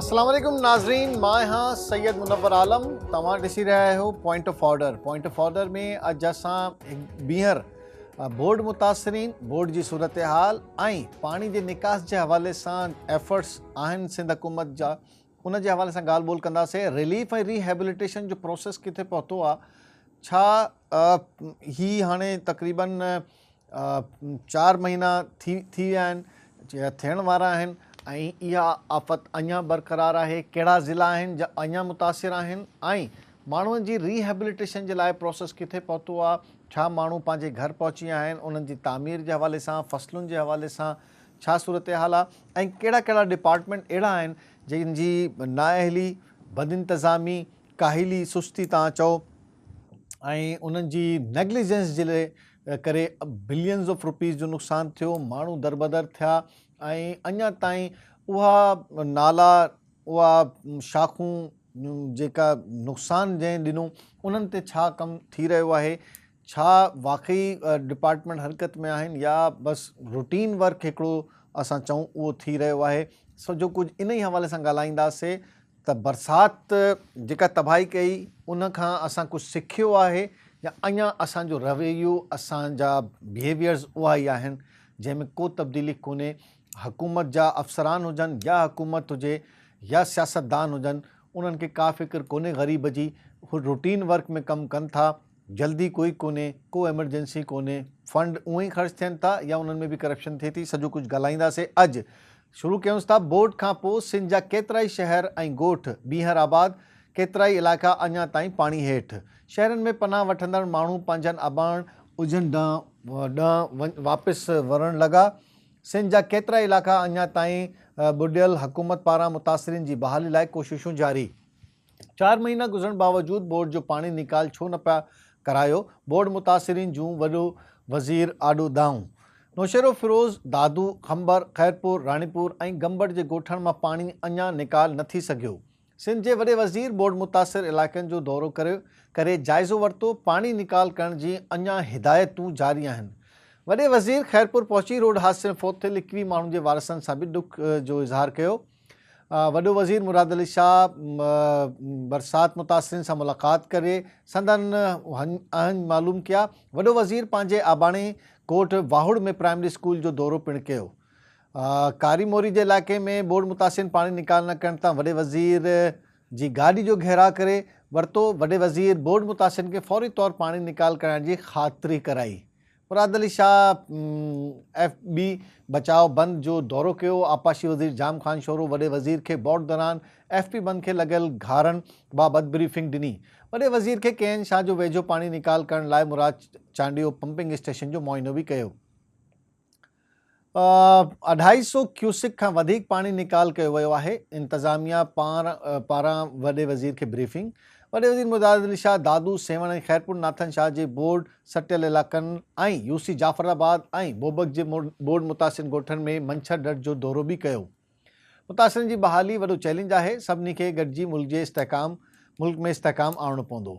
السلام عليڪم ناظرين مان آهيان سيد منور عالم توهان ڏسي رهيا آهيو point of order point of order ۾ اڄ اسان ٻيهر بورڊ متاثرين بورڊ جي صورتحال ۽ پاڻي جي نڪاس جي حوالي سان ايفرٽس آهن سنڌ حڪومت جا ان جي حوالي سان ڳالهه ٻولهه ڪنداسين رليف ۽ ريهيبليٽيشن جو پروسيس ڪٿي پهتو آهي ڇا هي هاڻي تقريبن چار مهينا ٿي ٿي ويا آهن يا ٿيڻ وارا آهن ۽ اها آفت اڃا برقرار آهي ڪهڙا ضلعا آهن جا اڃا متاثر آهن ۽ ماڻهن جي ريهيبليٽيشن جي لاء پروسيس ڪٿي پهتو آهي ڇا ماڻهو پنهنجي گهر پهچي ويا آهن انهن جي تعمير جي حوالي سان فصلن جي حوالي سان ڇا صورتحال آهي ۽ ڪهڙا ڪهڙا ڊپارٽمينٽ اهڙا آهن جن جي نااهلي بدانتظامي ڪاهلي سستي تان چئو ۽ انهن جي نيگليجنس جي ڪري بلينز آف روپيز جو نقصان ٿيو، ماڻهو دربدر ٿيا ۽ اڃا تائين اها نالا اها شاخون جيڪا نقصان جنهن ڏنو انهن تي ڇا ڪم ٿي رهيو آهي ڇا واقعي ڊپارٽمينٽ حرڪت ۾ آهن يا بس روٽين ورڪ هڪڙو اسان چئون اهو ٿي رهيو آهي سڄو ڪجهه انهي حوالي سان ڳالهائينداسي ته برسات جيڪا تباهي ڪئي ان کان اسان ڪجهه سکيو آهي يا اڃا اسان جو رويو اسان جا بيهيويئرز اها ئي آهن جنهن ۾ ڪو تبديلي ڪونهي حڪومت جا افسران هجن يا حڪومت هجي يا سياستدان هجن انهن کي ڪا فڪر ڪونهي غريب جي هو روٽين ورڪ ۾ ڪم ڪن ٿا جلدي ڪوئي ڪونهي، ڪو ايمرجنسي ڪونهي، فنڊ اونئن ئي خرچ ٿين ٿا يا انهن ۾ به ڪرپشن ٿئي ٿي، سڄو ڪجهه ڳالهائينداسين اڄ شروع ڪيونس ٿا، ٻوڏ کان پوء سنڌ جا ڪيترائي شهر ۽ ڳوٺ ٻيهر آباد، ڪيترائي علائقا اڃا تائين پاڻي هيٺ، شهرن ۾ پناهه وٺندڙ ماڻهو پنهنجن اباڻ اجهن ڏانهن واپس ورڻ لڳا، سنڌ جا ڪيترائي علائقا اڃا تائين ٻڏيل، حڪومت پاران متاثرين جي بحالي لاء ڪوششون جاري. چار مهينا گذرڻ باوجود بورڊ جو پاڻي نيڪال ڇو نه پيا ڪرايو، بورڊ متاثرين جون وڏو وزير آڏو دانهون. نوشهروفيروز، دادو، قمبر، خيرپور، راڻيپور ۽ گمبٽ جي ڳوٺن مان پاڻي اڃا نيڪال نه ٿي سگهيو. سنڌ جي وڏي وزير بورڊ متاثر علائقن جو دورو ڪري جائزو ورتو، پاڻي نيڪال ڪرڻ جي اڃا هدايتون جاري آهن. وڏي وزير خيرپور پهچي روڊ حادثي ۾ فوت ٿيل 21 ماڻهن جي وارثن سان به ڏک جو اظهار ڪيو. وڏو وزير مراد علي شاهه برسات متاثرين سان ملاقات ڪري سندن اهنج معلوم ڪيا. وڏو وزير پنهنجي آباڻي ڳوٺ واهڙ ۾ پرائمري اسڪول جو دورو پڻ ڪيو. ڪاري موري جي علائقي ۾ ٻوڏ متاثرين پاڻي نيڪال نه ڪرڻ تان وڏي وزير جي گاڏي جو گهيراء ڪري ورتو. وڏي وزير ٻوڏ متاثرين کي فوري طور پاڻي نيڪال ڪرائڻ جي خاطري ڪرائي. مراد علي شاهه ايف بي بچاء بند جو دورو ڪيو، آبپاشي وزير ڄام خان شورو وڏي وزير کي بورڊ دوران ايف پي بند کي لڳل گهارن بابت بريفنگ ڏني. وڏي وزير کي ڪي اين شاهه جو ويجهو پاڻي نيڪال ڪرڻ لاء مراد چانڊيو پمپنگ اسٽيشن جو معائنو به ڪيو. اڍائي سئو ڪيوسڪ کان وڌيڪ پاڻي نيڪال ڪيو ويو آهي، انتظاميا پاران وڏي وزير کي بريفنگ، وڏي وزير مراد علي شاهه دادو، سيوهڻ ۽ خيرپور ناٿن شاهه جي ٻوڏ سٽيل علائقن ۽ يو سي جعفر آباد ۽ بوبڪ جي ٻوڏ متاثرين ڳوٺن ۾ منڇر ڍٽ جو دورو به ڪيو. متاثرن جي بحالي وڏو چئلينج آهي، سڀني کي گڏجي ملڪ جي استحڪام ملڪ ۾ استحڪام آڻڻو پوندو.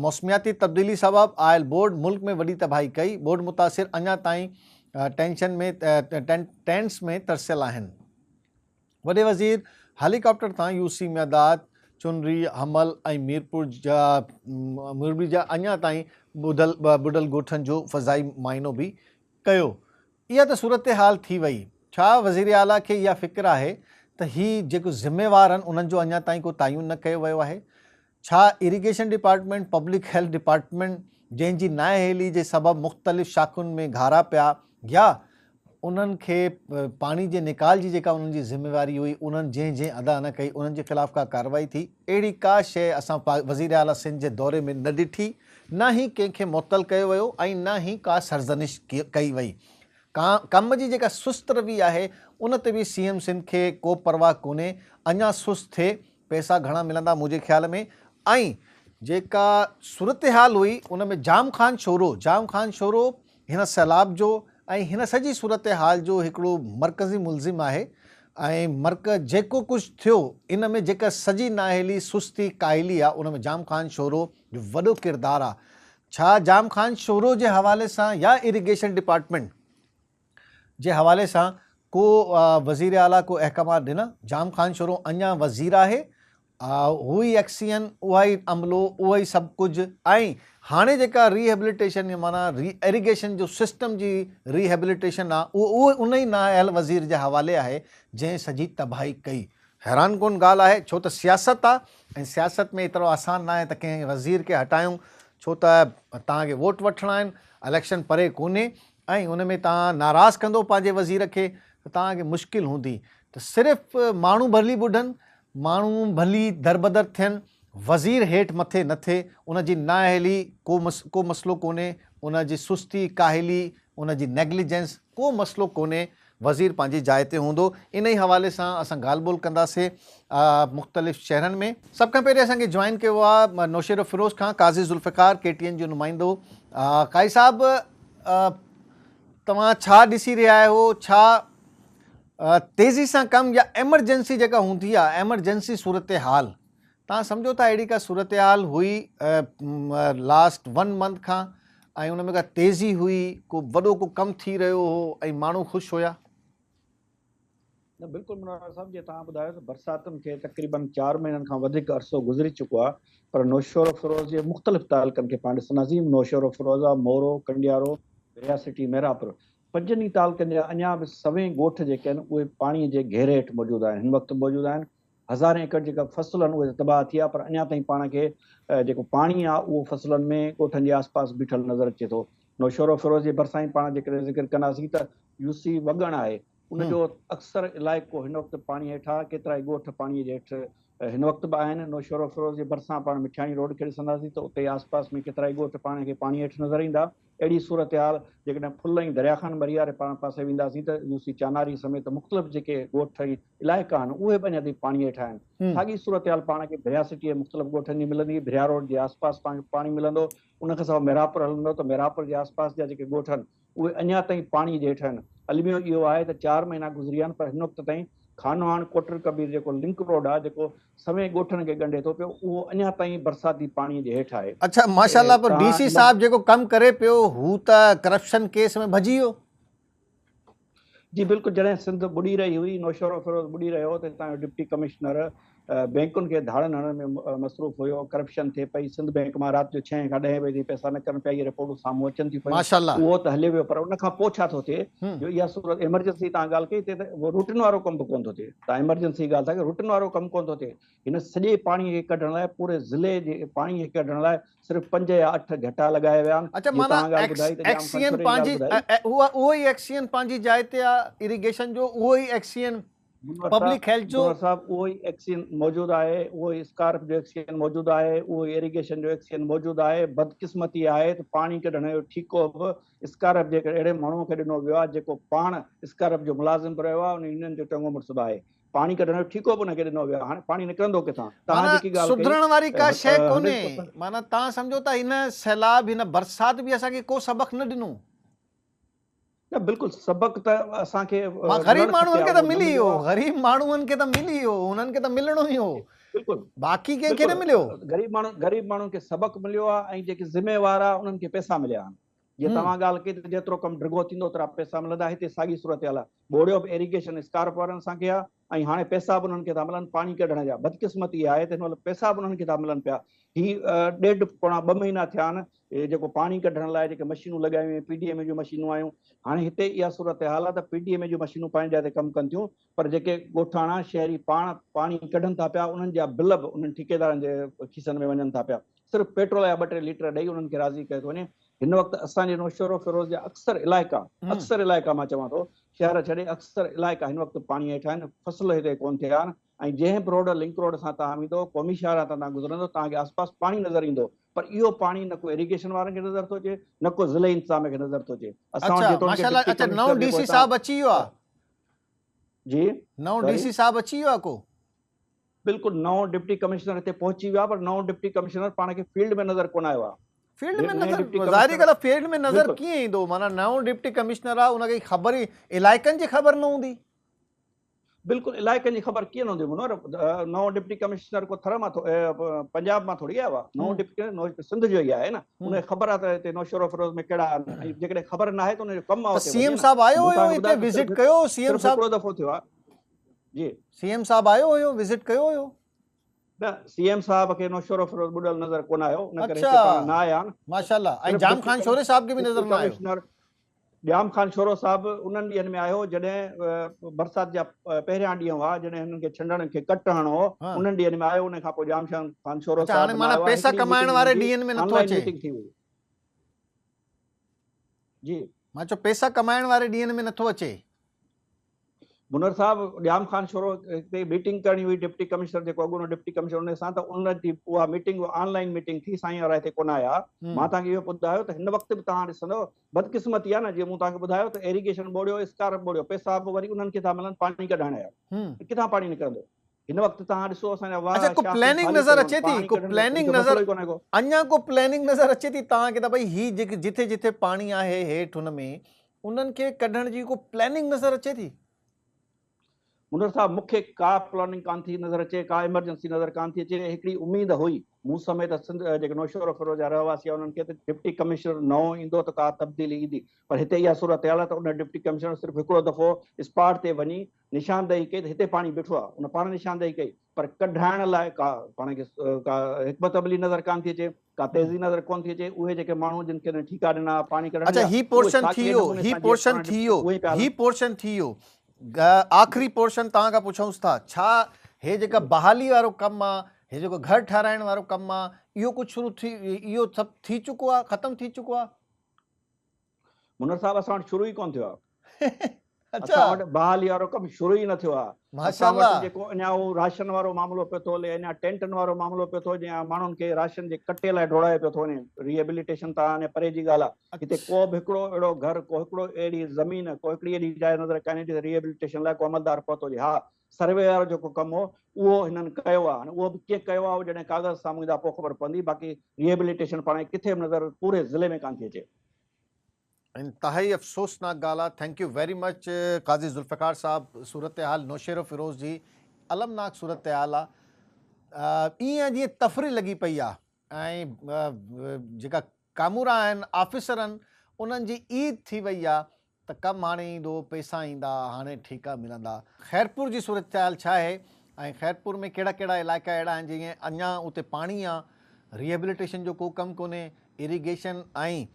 موسمياتي تبديلي سبب آيل ٻوڏ ملڪ ۾ وڏي تباهي ڪئي، ٻوڏ متاثر اڃا تائين ٽينشن ۾ ٽينٽس ۾ ترسيل آهن. وڏي وزير هيلي ڪاپٽر تان يو سي مياداد، چنري، حمل ۽ ميرپور جا ميرپور جا اڃا تائين ٻڏل ڳوٺن جو فضائي معائنو به ڪيو. اها ته صورتحال ٿي وئي، ڇا وزيراعليٰ کي اها فڪر آهي ته هي جيڪو ذميوار آهن انهن جو اڃا تائين ڪو تعين نه ڪيو ويو آهي؟ ڇا irrigation department, public health department جنهن جي نااهلي جي سبب مختلف شاخن ۾ گهارا پيا يا انهن کي پاڻي جي نيڪال جي جيڪا انهن جي ذميواري هئي انهن جنهن جنهن ادا نه ڪئي انهن جي خلاف ڪا ڪارروائي ٿي؟ اهڙي ڪا شيء اسان وزيراعليٰ سنڌ جي دوري ۾ نه ڏٺي، نه ئي ڪنهن کي معطل ڪيو ويو ۽ نه ئي ڪا سرزنش ڪئي وئي. ڪم جي جيڪا سست روي آهي ان تي به سي ايم سنڌ کي ڪو پرواهه ڪونهي، اڃا سست ٿئي پئسا گهڻا ملندا منهنجي خيال ۾ ۽ جيڪا صورتحال هئي ان ۾ ڄام خان شورو ڄام خان شورو هن سيلاب جو ۽ هن سڄي صورتحال جو هڪڙو مرڪزي ملزم آهي ۽ مرڪ جيڪو ڪجهه ٿيو ان ۾ جيڪا سڄي نااهلي سستي ڪاهلي آهي ان ۾ ڄام خان شورو جو وڏو ڪردار آهي ڇا ڄام خان شورو جي حوالي سان يا اريگيشن ڊپارٽمينٽ جي حوالي سان ڪو وزير اعليٰ ڪو احڪامات ڏنا؟ جام خان شورو اڃا وزير آهي، اهو ئي ايڪسين، اها ئي عملو، اهو ئي سڀ ڪجهه ۽ هاڻي جيڪا ري هيبليٽيشن معنيٰ ري ايريگيشن جو سسٽم جي ري هيبليٽيشن آ اهو ان ئي نااهل وزير جي حوالي آهي جنهن سڄي تباهي ڪئي. حيران ڪن ڳالهه آهي ڇو ته سياست آ ۽ سياست ۾ ايترو آسان ناهي ته ڪنهن وزير کي هٽايون ڇو ته توهان کي ووٽ وٺڻا آهن، اليڪشن پري ڪونهي ۽ ان ۾ توهان ناراض ڪندو پنهنجي وزير کي ته توهان کي مشڪل هوندي ته صرف ماڻهو ڀلي ٻڏن، ماڻهو ڀلي دربدر ٿين، وزير هيٺ مٿي نه ٿئي، ان جي نااهلي ڪو ڪو مسئلو ڪونهي، ان جي سستي، ڪاهلي، ان جي نيگليجنس ڪو مسئلو ڪونهي، وزير پنهنجي جاء تي هوندو. انهي حوالي سان اسان ڳالهه ٻولهه ڪنداسين مختلف شهرن ۾. سڀ کان پهرين اسان کي جوائن ڪيو آهي نوشهروفيروز کان قاضي ذوالفقار ڪي ٽي اين جو نمائندو. قاضي صاحب توهان ڇا ڏسي رهيا آهيو ڇا تيزي سان ڪم يا ايمرجنسي جيڪا هوندي آهي ايمرجنسي صورتحال توهان سمجهو ٿا اهڙي ڪا صورتحال هئي لاسٽ ون منٿ کان ۽ ان ۾ ڪا تيزي هئي ڪو وڏو ڪو ڪم ٿي رهيو هو ۽ ماڻهو خوش هيا؟ نه بلڪل منور صاحب جيئن توهان ٻڌايو ته برساتن کي تقريبن چار مهينن کان وڌيڪ عرصو گذري چڪو آهي پر نوشهروفيروز جي مختلف تعلقن کي پاڻ ڏسنداسين نوشهروفيروز آهي مورو، ڪنڊيارو، ڀريا سٽي، ميرانپور پنجن ئي تعلقن جا اڃا به سوين ڳوٺ جيڪي آهن اهي پاڻي جي گهيري هيٺ موجود آهن هن وقت موجود آهن هزارين ايڪڙ جيڪا فصل آهن اهي ته تباهه ٿي ويا پر اڃا تائين پاڻ کي جيڪو پاڻي آهي اهو فصلن ۾ ڳوٺن جي آس پاس بيٺل نظر اچي ٿو. نوشهروفيروز جي ڀرسان ئي پاڻ جيڪڏهن ذڪر ڪنداسين ته يوسي وڳڻ آهي ان جو اڪثر علائقو هن وقت پاڻي هيٺ آهي ڪيترائي ڳوٺ پاڻي جي هيٺ هن وقت به آهن. نوشهروفيروز جي ڀرسان پاڻ مٺياڻي روڊ کي ڏسنداسين ته اتي آس پاس ۾ ڪيترائي ڳوٺ پاڻ کي پاڻي هيٺ نظر ايندا. اهڙي صورتحال جيڪڏهن ڦل ۽ دريا خان مري واري پاڻ پاسي وينداسين ته يوسي چاناري سميت مختلف جيڪي ڳوٺ ۽ علائقا آهن اهي به اڃا تائين پاڻي هيٺ آهن. ساڳي صورتحال پاڻ کي ڀريا سٽي جي مختلف ڳوٺن جي ملندي، ڀريا روڊ جي آس پاس پاڻ کي پاڻي ملندو، ان کان سواء ميرانپور هلندو ته ميرانپور جي آس پاس جا جيڪي ڳوٺ آهن اهي اڃا تائين پاڻي جي هيٺ آهن. الميو اهو آهي ته چار مهينا گذري ويا آهن پر هن وقت تائين خانواهڻ ڪوٽڙ ڪبير جيڪو لنڪ روڊ آهي جيڪو سوين ڳوٺن کي ڳنڍي ٿو پيو اهو اڃا تائين برساتي پاڻي جي هيٺ آهي. اڇا ماشاءالله پر ڊي سي صاحب جيڪو ڪم ڪري پيو هو ته ڪرپشن ڪيس ۾ ڀڄي ويو. جي بلڪل جڏهن سنڌ ٻڏي رهي هئي نوشهروفيروز ٻڏي رهيو هو ته هتان جو ڊپٽي ڪمشنر بينڪن کي ڌاڙن هڻڻ ۾ مصروف هيو ڪرپشن ٿئي پئي سنڌ بينڪ مان رات جو ڇهين کان ڏهين بجي تائين پئسا نڪرن پيا اهي رپورٽون سامهون اچن ٿيون پيون اهو ته هليو ويو پر ان کان پوء ڇا ٿو ٿئي جو اها صورت ايمرجنسي تان ڳالهه ڪئي هتي ته روٽين وارو ڪم به ڪونه ٿو ٿئي تان ايمرجنسي ڳالهه ٿا ڪيو روٽين وارو ڪم ڪونه ٿو ٿئي هن سڄي پاڻي کي ڪڍڻ لاء پوري ضلعي جي پاڻي کي ڪڍڻ لاء صرف پنج يا اٺ گهٽا لڳايا ويا آهن اچا معنيٰ ايڪسين پنهنجي اهو ئي ايڪسين پنهنجي جاء تي آ اريگيشن جو اهو ئي ايڪسين پبلڪ هيلٿ جو. منور صاحب اهو ئي ايڪسين موجود آهي، اهو ئي اسڪارپ جو ايڪسين موجود آهي، اهو ئي ايريگيشن جو ايڪسين موجود آهي، بدقسمتي آهي ته پاڻي ڪڍڻ جو ٺيڪو به اسڪارپ جي هڪ اهڙي ماڻهوء کي ڏنو ويو آهي جيڪو پاڻ اسڪارپ جو ملازم به رهيو آهي ان يونين جو چڱو مڙس به آهي، پاڻي ڪڍڻ جو ٺيڪو به ان کي ڏنو ويو آهي، هاڻي پاڻي نڪرندو ڪٿان؟ توهان معنيٰ جيڪي ڳالهه ڪئي سڌرڻ واري ڪا شيء هنڊريڊ ڪونهي، پرسنٽ. معنيٰ توهان سمجهو ٿا هن سيلاب هن برسات به اسان کي ڪو سبق نه ڏنو. نه بلڪل سبق ته اسان کي مان غريب ماڻهن کي ته ملي ويو غريب ماڻهن کي ته ملي ويو انهن کي ته ملڻو ئي هو بلڪل باقي ڪنهن کي نه مليو غريب ماڻهو غريب ماڻهن کي سبق مليو آهي ۽ جيڪي ذميوار آهي انهن کي پئسا مليا آهن جيئن توهان ڳالهه ڪئي ته جيترو ڪم ڊگهو ٿيندو اوترا پئسا ملندا هتي ساڳي صورتحال آهي ٻوڙيو به ايريگيشن اسڪارپ وارن اسان کي آهي ۽ هاڻي پئسا به انهن کي ٿا ملن پاڻي ڪڍڻ جا بدقسمتي آهي ته هن مهل پئسا به انهن کي ٿا ملن پيا هي ڏيڍ پوڻا ٻه مهينا ٿيا آهن هي جيڪو پاڻي ڪڍڻ لاء جيڪي مشينون لڳايون ويون پي ڊي ايم اي جون مشينون آيون هاڻي هتي اها صورتحال آهي ته پي ڊي ايم اي جون مشينون پنهنجي جاء تي ڪم ڪن ٿيون پر جيڪي ڳوٺاڻا شهري پاڻ پاڻي ڪڍن ٿا پيا انهن جا بل به انهن ٺيڪيدارن جي کيسن ۾ وڃن ٿا پيا صرف پيٽرول جا ٻه ٽي ليٽر ڏئي انهن کي راضي ڪيو ٿو وڃي هن وقت اسان جي نوشهروفيروز جا اڪثر علائقا اڪثر علائقا مان چوان ٿو شهر ڇڏي اڪثر علائقا هن وقت پاڻي هيٺ آهن فصل هتي ڪون ٿيا آهن ۽ جنهن به روڊ لنڪ روڊ سان توهان ويندو قومي شاهراهه تان توهان گذرندو توهان کي آس پاس پاڻي نظر ايندو پر اهو پاڻي نه ڪو ايريگيشن وارن کي نظر ٿو اچي نه ڪو ضلعي انتظاميه کي نظر ٿو اچي اسان وٽ اڇا جيتوڻيڪ ماشاءالله ڊپٽي اڇا ڪمشنر نئون ڊي جيڪو سي هتان صاحب اچي ويو آ جي نئون ڊي سوري سي صاحب اچي ويو آ ڪو بلڪل نئون ڊپٽي ڪمشنر هتي پهچي ويو آ پر نئون ڊپٽي ڪمشنر پاڻ کي فيلڊ ۾ نظر ڪونه آيو آ فيلڊ ۾ نئين نظر ڊپٽي ظاهري ڪمشنر ڳالهه آ فيلڊ ۾ نظر بلڪل ڪيئن ايندو معنيٰ نئون ڊپٽي ڪمشنر آ ان کي خبر ئي علائقن جي خبر نه هوندي. بلڪل علائقن جي خبر ڪيئن نه هوندي منور نئون ڊپٽي ڪمشنر ڪو ٿر مان پنجاب مان ٿوري آيو آهي نئون ڊپٽي ڪمشنر سنڌ جو ئي آهي نه ان کي خبر آهي ته هتي نوشهروفيروز ۾ ڪهڙا آهن ۽ جيڪڏهن خبر نه آهي ته ان جو ڪم آهي سي ايم صاحب آيو هيو هتي وزٽ ڪيو سي ايم صاحب هڪڙو دفعو ٿيو آهي جي سي ايم صاحب آيو هيو وزٽ ڪيو هيو نه سي ايم صاحب کي نوشهروفيروز ٻڏل نظر ڪونه آيو ان ڪري هتي پاڻ نه آيا آهن ماشاءالله ۽ جام خان شوري صاحب کي به نظر نه آيو ڄام خان شورو صاحب انهن ڏينهن ۾ آيو جڏهن برسات جا پهريان ڏينهن هئا جڏهن هنن کي ڇنڊڻ کي ڪٽ هڻڻو هو انهن ڏينهن ۾ آيو ان کان پوء ڄام خان شورو صاحب نه آيو پيسا ڪمائڻ واري ڏينهن ۾ نٿو اچي ميٽنگ ٿي وئي جي مان چيو پيسا ڪمائڻ واري ڏينهن ۾ نٿو اچي. منور صاحب ڄام خان شورو هتي ميٽنگ ڪرڻي هئي ڊپٽي ڪمشنر جيڪو اڳوڻو ڊپٽي ڪمشنر ان سان ته ان جي اها ميٽنگ آن لائين ميٽنگ ٿي سائين وارا هتي ڪونه آيا مان توهان کي اهو ٻڌايو ته هن وقت به توهان ڏسندو بدقسمتي آهي نه جيئن مون توهان کي ٻڌايو ته ايريگيشن ٻوڙيو اسڪارپ ٻوڙيو پئسا به وري انهن کي ٿا ملن پاڻي ڪڍائڻ جا ڪٿان پاڻي نڪرندو هن وقت توهان ڏسو اسان جا واهه اڇا ڪو پلاننگ نظر اچي ٿي ڪو پلاننگ نظر اڃا ڪو پلاننگ نظر اچي ٿي توهان کي ته ڀئي هي جيڪي جٿي جٿي پاڻي آهي هيٺ ان ۾ انهن کي ڪڍڻ جي ڪو پلاننگ نظر اچي ٿي؟ منور صاحب مون کي ڪا پلاننگ ڪانه ٿي نظر اچي، ڪا ايمرجنسي نظر ڪانه ٿي اچي، هڪڙي اميد هئي مون سميت سنڌ جيڪي نوشهروفيروز جا رهواسي آهن انهن کي ته ڊپٽي ڪمشنر نئون ايندو ته ڪا تبديلي ايندي پر هتي اها صورتحال آهي ته ان ڊپٽي ڪمشنر صرف هڪڙو دفعو اسپاٽ تي وڃي نشاندهي ڪئي ته هتي پاڻي بيٺو آهي ان پاڻ نشاندهي ڪئي پر ڪڍرائڻ لاء ڪا پاڻ کي ڪا حڪمت عملي نظر ڪانه ٿي اچي. ڪا تيزي نظر ڪونه ٿي اچي، اهي جيڪي ماڻهو جن کي هن ٺيڪا ڏنا پاڻي ڪڍڻ اڇا جا، هي اهي پورشن ٿي ساڳئي ويو نموني هي سان جيئن پورشن پراڻا ٿي ويو اهي پيا هي هلن. پورشن ٿي ويو آخري پورشن توهان کان پڇونس ٿا ڇا هي جيڪا بحالي وارو ڪم آ هي جيڪو گهر ٺهرائڻ وارو ڪم آ اهو ڪجهه شروع ٿي اهو سڀ ٿي چڪو آ ختم ٿي چڪو آ؟ منور صاحب اسان وٽ شروع ئي ڪونه ٿيو آ. اڇا. اسان وٽ بحالي وارو ڪم شروع ئي نه ٿيو آهي. ماشاء اسان وٽ الله. جيڪو اڃا اهو راشن وارو معاملو پيو ٿو هلي، اڃا ٽينٽن وارو معاملو پيو ٿو هلي، اڃا ماڻهن کي راشن جي ڪٽي لاء ڊوڙايو پيو ٿو وڃي. ريهيبليٽيشن ته اڃا پري جي ڳالهه آهي. هتي ڪو به هڪڙو اهڙو گهر، ڪو هڪڙو اهڙي زمين، ڪو هڪڙي اهڙي جاء نظر ڪانهي جتي ريهيبليٽيشن لاء ڪو عملدار پهتو هجي. ها سروي وارو جيڪو ڪم هو اهو هنن ڪيو آهي. هاڻي اهو به ڪيئن ڪيو آهي اهو جڏهن ڪاغذ سامهون ايندا پوء خبر پوندي. باقي ريهيبليٽيشن پاڻ کي ڪٿي به نظر پوري ضلعي ۾ ڪانه ٿي اچي. انتهائي افسوسناڪ ڳالهه آ thank you very much Qazi Zulfiqar صاحب صورتحال نوشهروفيروز جي المناڪ صورتحال آ ائين آ جيئن تفري لڳي پئي آ ۽ جيڪا ڪامورا آهن آفيسر آهن انهن جي عيد ٿي وئي آ ته ڪم هاڻي ايندو پئسا ايندا هاڻي ٺيڪا ملندا. خيرپور جي صورتحال ڇا آهي ۽ خيرپور ۾ ڪهڙا ڪهڙا علائقا اهڙا آهن جيئن اڃا اتي پاڻي آ ريهيبليٽيشن جو ڪو ڪم ڪونهي اريگيشن ۽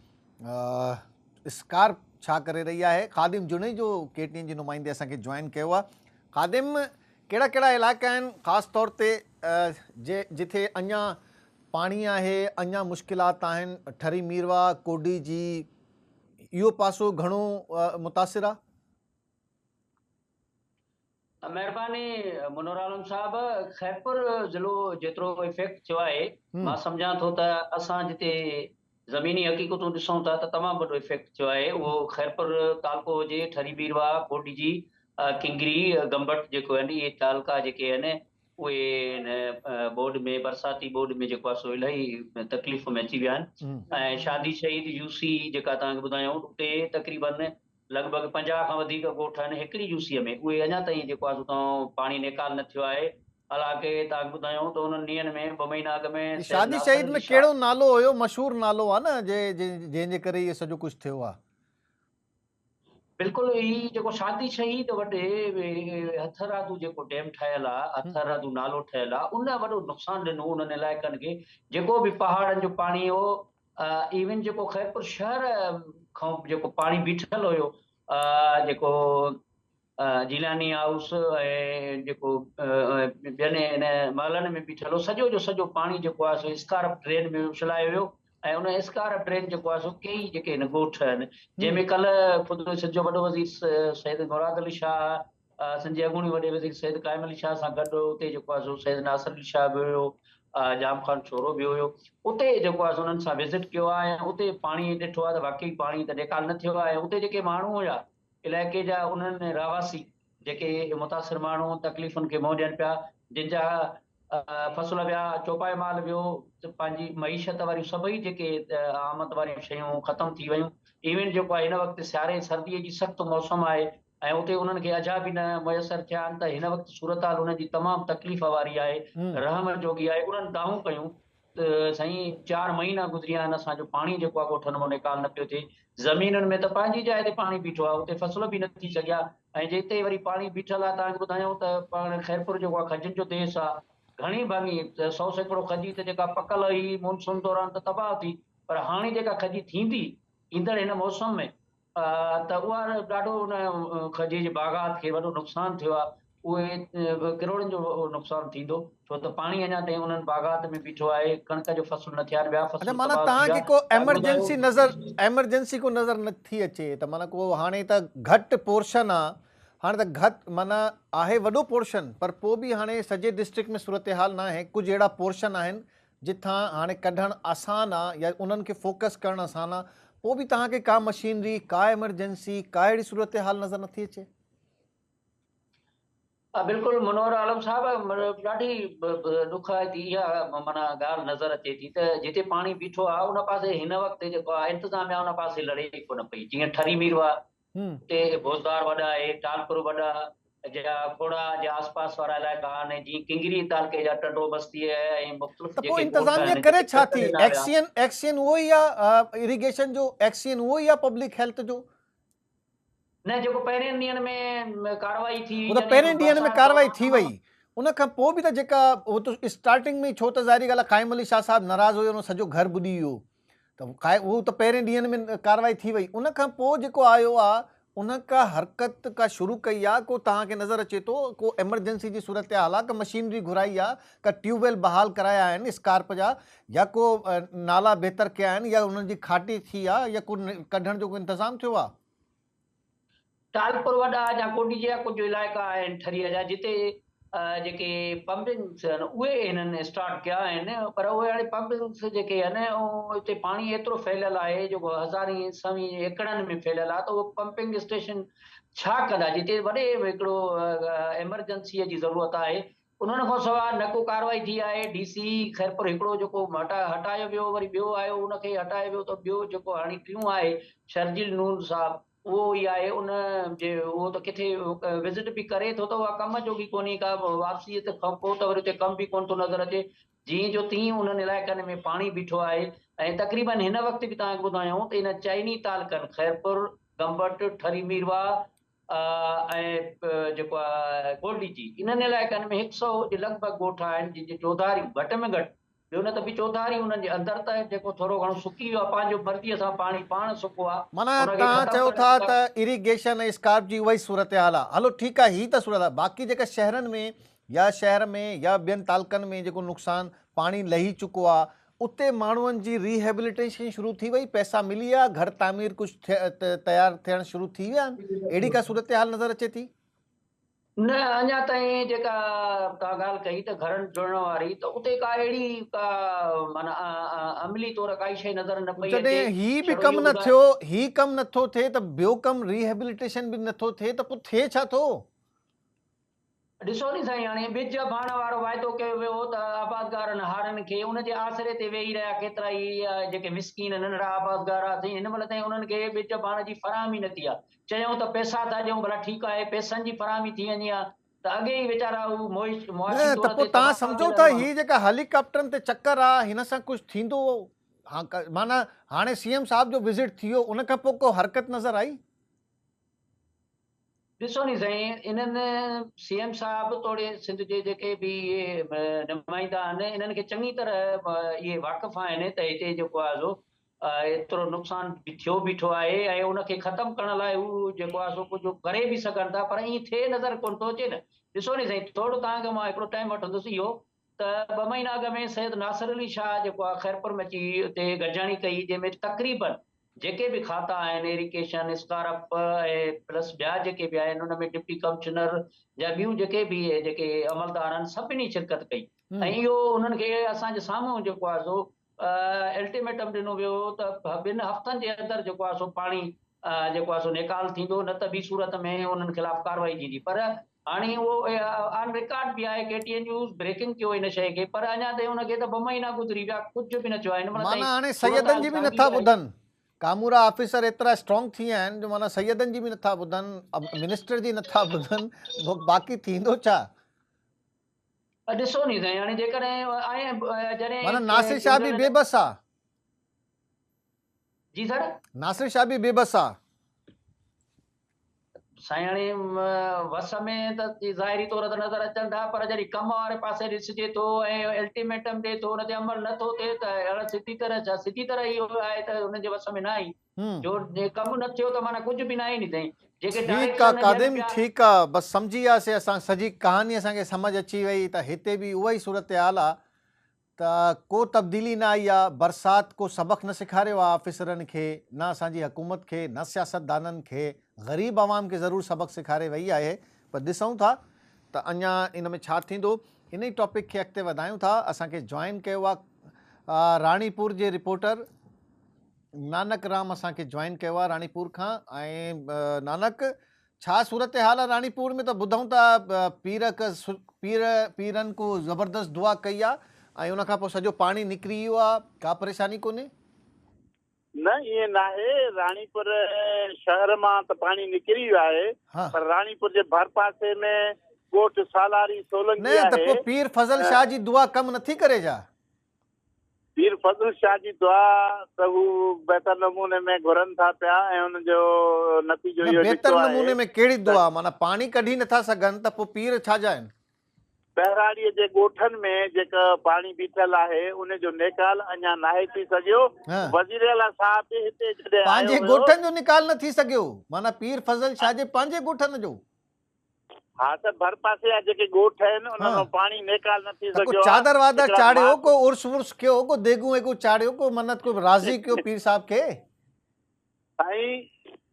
اسڪارپ ڇا ڪري رهي آهي خادم جوڻيجو ڪي ٽي اين جي نمائندي اسان کي جوائن ڪيو آهي خادم ڪهڙا ڪهڙا علائقا آهن خاص طور تي جي جٿي اڃا پاڻي آهي اڃا مشڪلات آهن ٺري ميرواهه ڪوڊي جي اهو پاسو گهڻو متاثر آهي. مهرباني منور عالم صاحب خيرپور ضلعو جيترو افيڪٽ ٿيو آهي مان سمجهان ٿو ته اسان جتي زميني حقيقتون ڏسون ٿا ته تمام وڏو افيڪٽ ٿيو آهي اهو خيرپور تعلقو هجي ٺري ميرواهه ڪوٽجي ڪنگري گمبٽ جيڪو آهن اهي تعلقا جيڪي آهن اهي هن ٻوڏ ۾ برساتي ٻوڏ ۾ جيڪو آهي سو الاهي تڪليف ۾ اچي ويا آهن ۽ شادي شهيد يو سي جيڪا توهان کي ٻڌايائون اتي تقريبن لڳ ڀڳ 50 کان وڌيڪ ڳوٺ آهن هڪڙي يو سي ۾ اهي اڃا تائين جيڪو آهي سو اتان پاڻي نيڪال نه ٿيو آهي حالانڪه توهان کي ٻڌايون ته انهن ڏينهن ۾ ٻه مهينا اڳ ۾ سيد شادي ناصر شهيد علي ۾ شاهه. ڪهڙو نالو هيو مشهور نالو آهي نه جنهن جي ڪري اهي سڄو ڪجهه ٿيو آهي. بلڪل هي جيڪو شادي شهيد وٽ هٿرادو جيڪو ڊيم ٺاهيل آهي هٿرادو نالو ٺهيل آهي ان وڏو نقصان ڏنو انهن علائقن کي جيڪو به پهاڙن جو پاڻي هو ايون جيڪو خيرپور شهر کان جيڪو پاڻي بيٺل هيو جيڪو جيلاني هائوس ۽ جيڪو ٻين ان محلن ۾ بيٺل هو سڄو جو سڄو پاڻي جيڪو آهي سو اسڪارپ ڊرين ۾ اڇلايو ويو ۽ ان اسڪارپ ڊرين جيڪو آهي سو ڪيئي جيڪي هن ڳوٺ آهن جنهن ۾ ڪلهه خود سنڌ جو وڏو وزير سيد مراد علي شاهه سنڌ جي اڳوڻي وڏي وزير سيد قائم علي شاهه سان گڏ اتي جيڪو آهي سو سيد ناصر علي شاهه به هيو، ڄام خان شورو به هيو، اتي جيڪو آهي سو انهن سان وزٽ ڪيو آهي ۽ اتي پاڻي ڏٺو آهي ته واقعي پاڻي ته نيڪال نه ٿيو آهي ۽ اتي جيڪي ماڻهو هيا علائقي جا انهن رهواسي جيڪي متاثر ماڻهو تڪليفن کي منهن ڏين پيا جن جا فصل ويا، چوپائي مال ويو، پنهنجي معيشت واريون سڀئي جيڪي آمد واريون شيون ختم ٿي ويون، ايون جيڪو آهي هن وقت سياري سردي جي سخت موسم آهي. ۽ اتي انهن کي اجها به نه ميسر ٿيا آهن ته هن وقت صورتحال انهن جي تمام تڪليف واري آهي، رحم جوڳي آهي، انهن دانهون ڪيون ته سائين چار مهينا گذري ويا آهن اسان جو پاڻي جيڪو آهي ڳوٺن مان نيڪال نه پيو ٿئي، زمينن ۾ ته پنهنجي جاء تي پاڻي بيٺو آهي اتي فصل به نه ٿي سگهيا ۽ جتي وري پاڻي بيٺل آهي توهان کي ٻڌايون ته پاڻ خيرپور جيڪو آهي کجين جو ديس آهي گهڻي ڀاڱي 100% کجي ته جيڪا پڪل هئي مونسون دوران ته تباهه ٿي پر هاڻي جيڪا کجي ٿيندي ايندڙ هن موسم ۾ ته اها ڏاڍو ان کجي جي باغات کي وڏو نقصان ٿيو آهي اهي ڪروڙن جو نقصان ٿيندو ڇو ته پاڻي اڃا تائين انهن باغات ۾ بيٺو آهي ڪڻڪ جو فصل نه ٿيا آهن ٻيا فصل اڇا معنيٰ تباهه ٿي توهان ويا کي ڪو ته ٻڌايو ايمرجنسي نظر ايمرجنسي ڪو نظر نه ٿي اچي ته معنيٰ ڪو هاڻي ته گهٽ پورشن آ هاڻي ته گهٽ معنيٰ آهي وڏو پورشن پر پوء به هاڻي سڄي ڊسٽرڪٽ ۾ صورتحال ناهي ڪجهه اهڙا پورشن آهن جتان هاڻي ڪڍڻ آسان آ يا انهن کي فوڪس ڪرڻ آسان آ پوء به توهان کي ڪا مشينري ڪا ايمرجنسي ڪا اهڙي صورتحال نظر نٿي اچي؟ ها بلڪل منور عالم صاحب ڏاڍي ڏکائتي اها معنيٰ ڳالهه نظر اچي ٿي ته جتي پاڻي بيٺو آ ان پاسي هن وقت جيڪو آ انتظاميا ان پاسي لڙي ئي ڪونه پئي جيئن ٺري ميرواهه اتي بوزدار وڏا آهي، ٽالپر وڏا جا کوڙا جا آس پاس وارا علائقا آهن جيئن ڪنگري تعلقي جا ٽنڊو بستي ۽ مختلف ته پوء جيڪي ڳوٺ انتظاميه آهن ڪري جتي ڇا ٽرڪ ٿي؟ ڏنا ويا. ايڪسين ايڪسين اهو ئي آ اريگيشن جو ايڪسين اهو ئي آ پبلڪ هيلٿ جو؟ نه جيڪو پهرين ڏينهن ۾ ڪارروائي ٿي هو ته يعني پهرين ڏينهن ۾ برسات ڪارروائي ٿي دوران وئي ان کان پوء به ته جيڪا هو ته اسٽارٽنگ ۾ ڇو ته ظاهري ڳالهه آ قائم علي شاهه صاحب ناراض هيو ان سڄو گهر ٻڏي ويو ته اهو ته پهرين ڏينهن ۾ ڪارروائي ٿي وئي ان کان پوء جيڪو آيو آ ان ڪا حرڪت ڪا شروع ڪئي آ ڪو توهان کي نظر اچي ٿو ڪو ايمرجنسي جي صورتحال آ ڪا مشينري گهرائي آ ڪا ٽيوب ويل بحال ڪرايا آهن اسڪارپ جا يا ڪو نالا بهتر ڪيا آهن يا انهن جي کاٽي ٿي آ يا ڪو ڪڍڻ جو ڪو انتظام ٿيو آ؟ ٽالپر وڏا يا ڪوڏيجي جا ڪجهه علائقا آهن ٺريء جا جتي جيڪي پمپنگس آهن اهي هنن اسٽارٽ ڪيا آهن پر اهي هاڻي پمپنگس جيڪي آهن اتي پاڻي ايترو ڦهليل آهي جيڪو هزارين سوين ايڪڙن ۾ ڦهليل آهي ته اهو پمپنگ اسٽيشن ڇا ڪندا جتي وڏي هڪڙو ايمرجنسيء جي ضرورت آهي انهن کان سواء نه ڪو ڪارروائي ٿي آهي ڊي سي خيرپور هڪڙو جيڪو هٽايو ويو وري ٻيو آيو ان کي هٽايو ويو ته ٻيو جيڪو هاڻي ٽيون آهي شرجيل نون صاحب اهو ئي آهي ان جي اهو ته ڪٿي وزٽ به ڪري ٿو ته اها ڪم جوڳي ڪونهي ڪا واپسيء ته کان پوء ته وري اتي ڪم به ڪونه ٿو نظر اچي جيئن جو تيئن انهن علائقن ۾ پاڻي بيٺو آهي ۽ تقريبن هن وقت به توهان کي ٻڌايائون ته انهن چئني تعلقن خيرپور، گمبٽ، ٺري ميرواهه ۽ جيڪو آهي ڪوٽڏيجي انهن علائقن ۾ هڪ سئو جي لڳ ڀڳ ڳوٺ آهن جن جي چوڌاري گهٽ ۾ گهٽ ٻيو نه ته به چوڌاري انهن جي اندر ته جيڪو ٿورو گهڻو سڪي ويو آهي پنهنجو مرضيء سان پاڻي پاڻ سڪو آهي معنيٰ ان کي توهان ختم چئو ڪرڻ ٿا جي ته ڪا اريگيشن ۽ اسڪارپ جي اها ئي صورتحال آهي هلو ٺيڪ آهي هي ته صورت آهي باقي جيڪا شهرن ۾ يا شهر ۾ يا ٻين تعلقن ۾ جيڪو نقصان پاڻي لهي چڪو آهي اتي ماڻهن جي ريهيبليٽيشن شروع ٿي وئي پئسا ملي ويا گهر تعمير ڪجهه تيار ٿيڻ شروع ٿي ويا آهن اهڙي ڪا صورتحال نظر اچي ٿي؟ نه اڃا تائين جيڪا توهان ڳالهه ڪئي ته گهرن جڙڻ واري ته اتي ڪا اهڙي ڪا معنيٰ عملي طور ڪائي شيء نظر نه پئي اچي جڏهن هي به ڇڙو ڪم اهو نه ٻڌايو ٿيو هي ڪم نه ٿو ٿئي ته ٻيو ڪم ريهيبليٽيشن به نه ٿو ٿئي ته پوء ٿئي ڇا ٿو؟ ڏسو ني سائين هاڻي ٻج ڀاڻ وارو واعدو ڪيو ويو هو ته آبادگارن هارين کي ان جي آسري تي ويهي رهيا ڪيترائي جيڪي مسڪين ننڍڙا آبادگار ها سائين هن مهل تائين انهن کي ٻج ڀاڻ جي فراهمي نه ٿي آهي چيائون ته پئسا ٿا ڏيون ڀلا ٺيڪ آهي پئسن جي فراهمي ٿي وڃي ها ته اڳي ئي ويچارا هو معاشي نه ته طور پوء تي توهان تباهه سمجهو ٿيل ٿا ماڻهو. هي جيڪا هيليڪاپٽرن تي چڪر آ هن سان ڪجهه ٿيندو ها معنيٰ هاڻي سي ايم صاحب جو وزٽ ٿي ويو ان کان پوء ڪو حرڪت نظر آئي؟ ڏسو ني سائين انهن سي ايم صاحب توڙي سنڌ جي جيڪي به اهي نمائندا آهن انهن کي چڱي طرح اهي واقف آهن ته هتي جيڪو آهي سو ايترو نقصان ٿيو بيٺو آهي ۽ ان کي ختم ڪرڻ لاء هو جيڪو آهي سو ڪجهه ڪري به سگهن ٿا پر ائين ٿئي نظر ڪونه ٿو اچي نه ڏسو ني سائين ٿورو توهان کي مان هڪڙو ٽائيم وٺندس اهو ته ٻه مهينا اڳ ۾ سيد ناصر علي شاهه جيڪو آهي خيرپور ۾ اچي اتي گڏجاڻي ڪئي جنهن ۾ تقريبن جيڪي به کاتا آهن ايريگيشن اسڪارپ ۽ پلس ٻيا جيڪي به آهن ان ۾ ڊپٽي ڪمشنر جا ٻيون جيڪي به جيڪي عملدار آهن سڀني شرڪت ڪئي ۽ اهو انهن کي اسان جي سامهون جيڪو آهي سو الٽيميٽم ڏنو ويو هو ته ٻن هفتن جي اندر جيڪو آهي سو پاڻي جيڪو آهي سو نيڪال ٿيندو نه ته ٻي صورت ۾ انهن خلاف ڪارروائي ٿيندي پر هاڻي اهو آن رڪارڊ به آهي K T N news breaking ڪيو ان شيء کي پر اڃا تائين ان کي ته ٻه مهينا گذري ويا ڪجهه به نه ٿيو آهي هن مهل معنيٰ تائين هاڻي سيدن صورتحال جي به ساڳي نٿا آهي. ٻڌن. ڪامورا آفيسر ايترا اسٽرانگ ٿي ويا آهن جو معنيٰ سيدن جي به نٿا ٻڌن، منسٽر جي نٿا ٻڌن، باقي ٿيندو ڇا؟ ڏسو ني سائين هاڻي جيڪڏهن جڏهن معنيٰ ناصر شاهه به بي بس آ. جي سر. ناصر شاهه به بي بس آ. سائين هاڻي وس ۾ ته ظاهري طور ته نظر اچن ٿا پر جڏهن ڪم واري پاسي ڏسجي ٿو ۽ الٽيميٽم ڏي ٿو ان تي عمل نه ٿو ٿئي ته اهڙا سڌي طرح ڇا سڌي طرح اهو آهي ته انهن جي وس ۾ نه آهي جو ڪم نه ٿيو ته معنيٰ ڪجهه به نه آهي ني سائين جيڪي ٺيڪ آ ڪاظم ٺيڪ آ بس سمجهي وياسي اسان سڄي ڪهاڻي اسان کي سمجهه اچي وئي ته هتي به اها ئي صورتحال آ ته ڪو تبديلي نه آئي آ، برسات ڪو سبق نه سيکاريو آ آفيسرن کي، نه اسان جي حڪومت کي، نه سياستدانن کي، غريب عوام کي ضرور سبق سيکاري وئي آهي پر ڏسون ٿا ته اڃا ان ۾ ڇا ٿيندو. انهي ٽاپڪ کي اڳتي وڌايون ٿا، اسان کي جوائن ڪيو آ راڻيپور جي رپورٽر نانڪ رام اسان کي جوائن ڪيو آ راڻيپور کان ۽ نانڪ ڇا صورتحال آ راڻي پور ۾ ته ٻڌون ٿا پير پير پيرن ڪو زبردست دعا ڪئي آ ۽ ان کان پوء سڄو پاڻي نڪري ويو آ ڪا پريشاني ڪونهي. نه ائين ناهي راڻيپور شهر مان ته پاڻي نڪري ويو آهي پر راڻيپور جي ڀرپاسي ۾ ڳوٺ سالاري سولنگي نه ته آهي. پوء پير فضل شاهه جي دعا ڪم نٿي ڪري ڇا؟ پير فضل شاهه جي دعا ته هو بهتر نموني ۾ گهرن ٿا پيا ۽ ان جو نتيجو نه اهو بهتر نڪتو آهي نموني ۾ ڪهڙي ته دعا معنيٰ پاڻي ڪڍي نٿا سگهن ته پوء پير ڇا جا آهن؟ ٻهراڙيء جي ڳوٺن ۾ جيڪو پاڻي بيٺل آهي ان جو نيڪال اڃا ناهي ٿي سگهيو. وزيراعليٰ صاحب به هتي جڏهن آيو پنهنجي هيو. ڳوٺن جو نيڪال نه ٿي سگهيو معنيٰ پير فضل شاهه جي پنهنجي ڳوٺن جو. ها ته ڀرپاسي جا جيڪي ڳوٺ آهن انهن مان پاڻي نيڪال نه ٿي ته ڪو سگهيو آ. چادر وادر هڪڙا چاڙهيو ماڪ. ڪو عرس ورس ڪيو ڪو ديڳون ويڳون چاڙهيو ڪو منت ڪو راضي ڪيو پير صاحب کي. سائين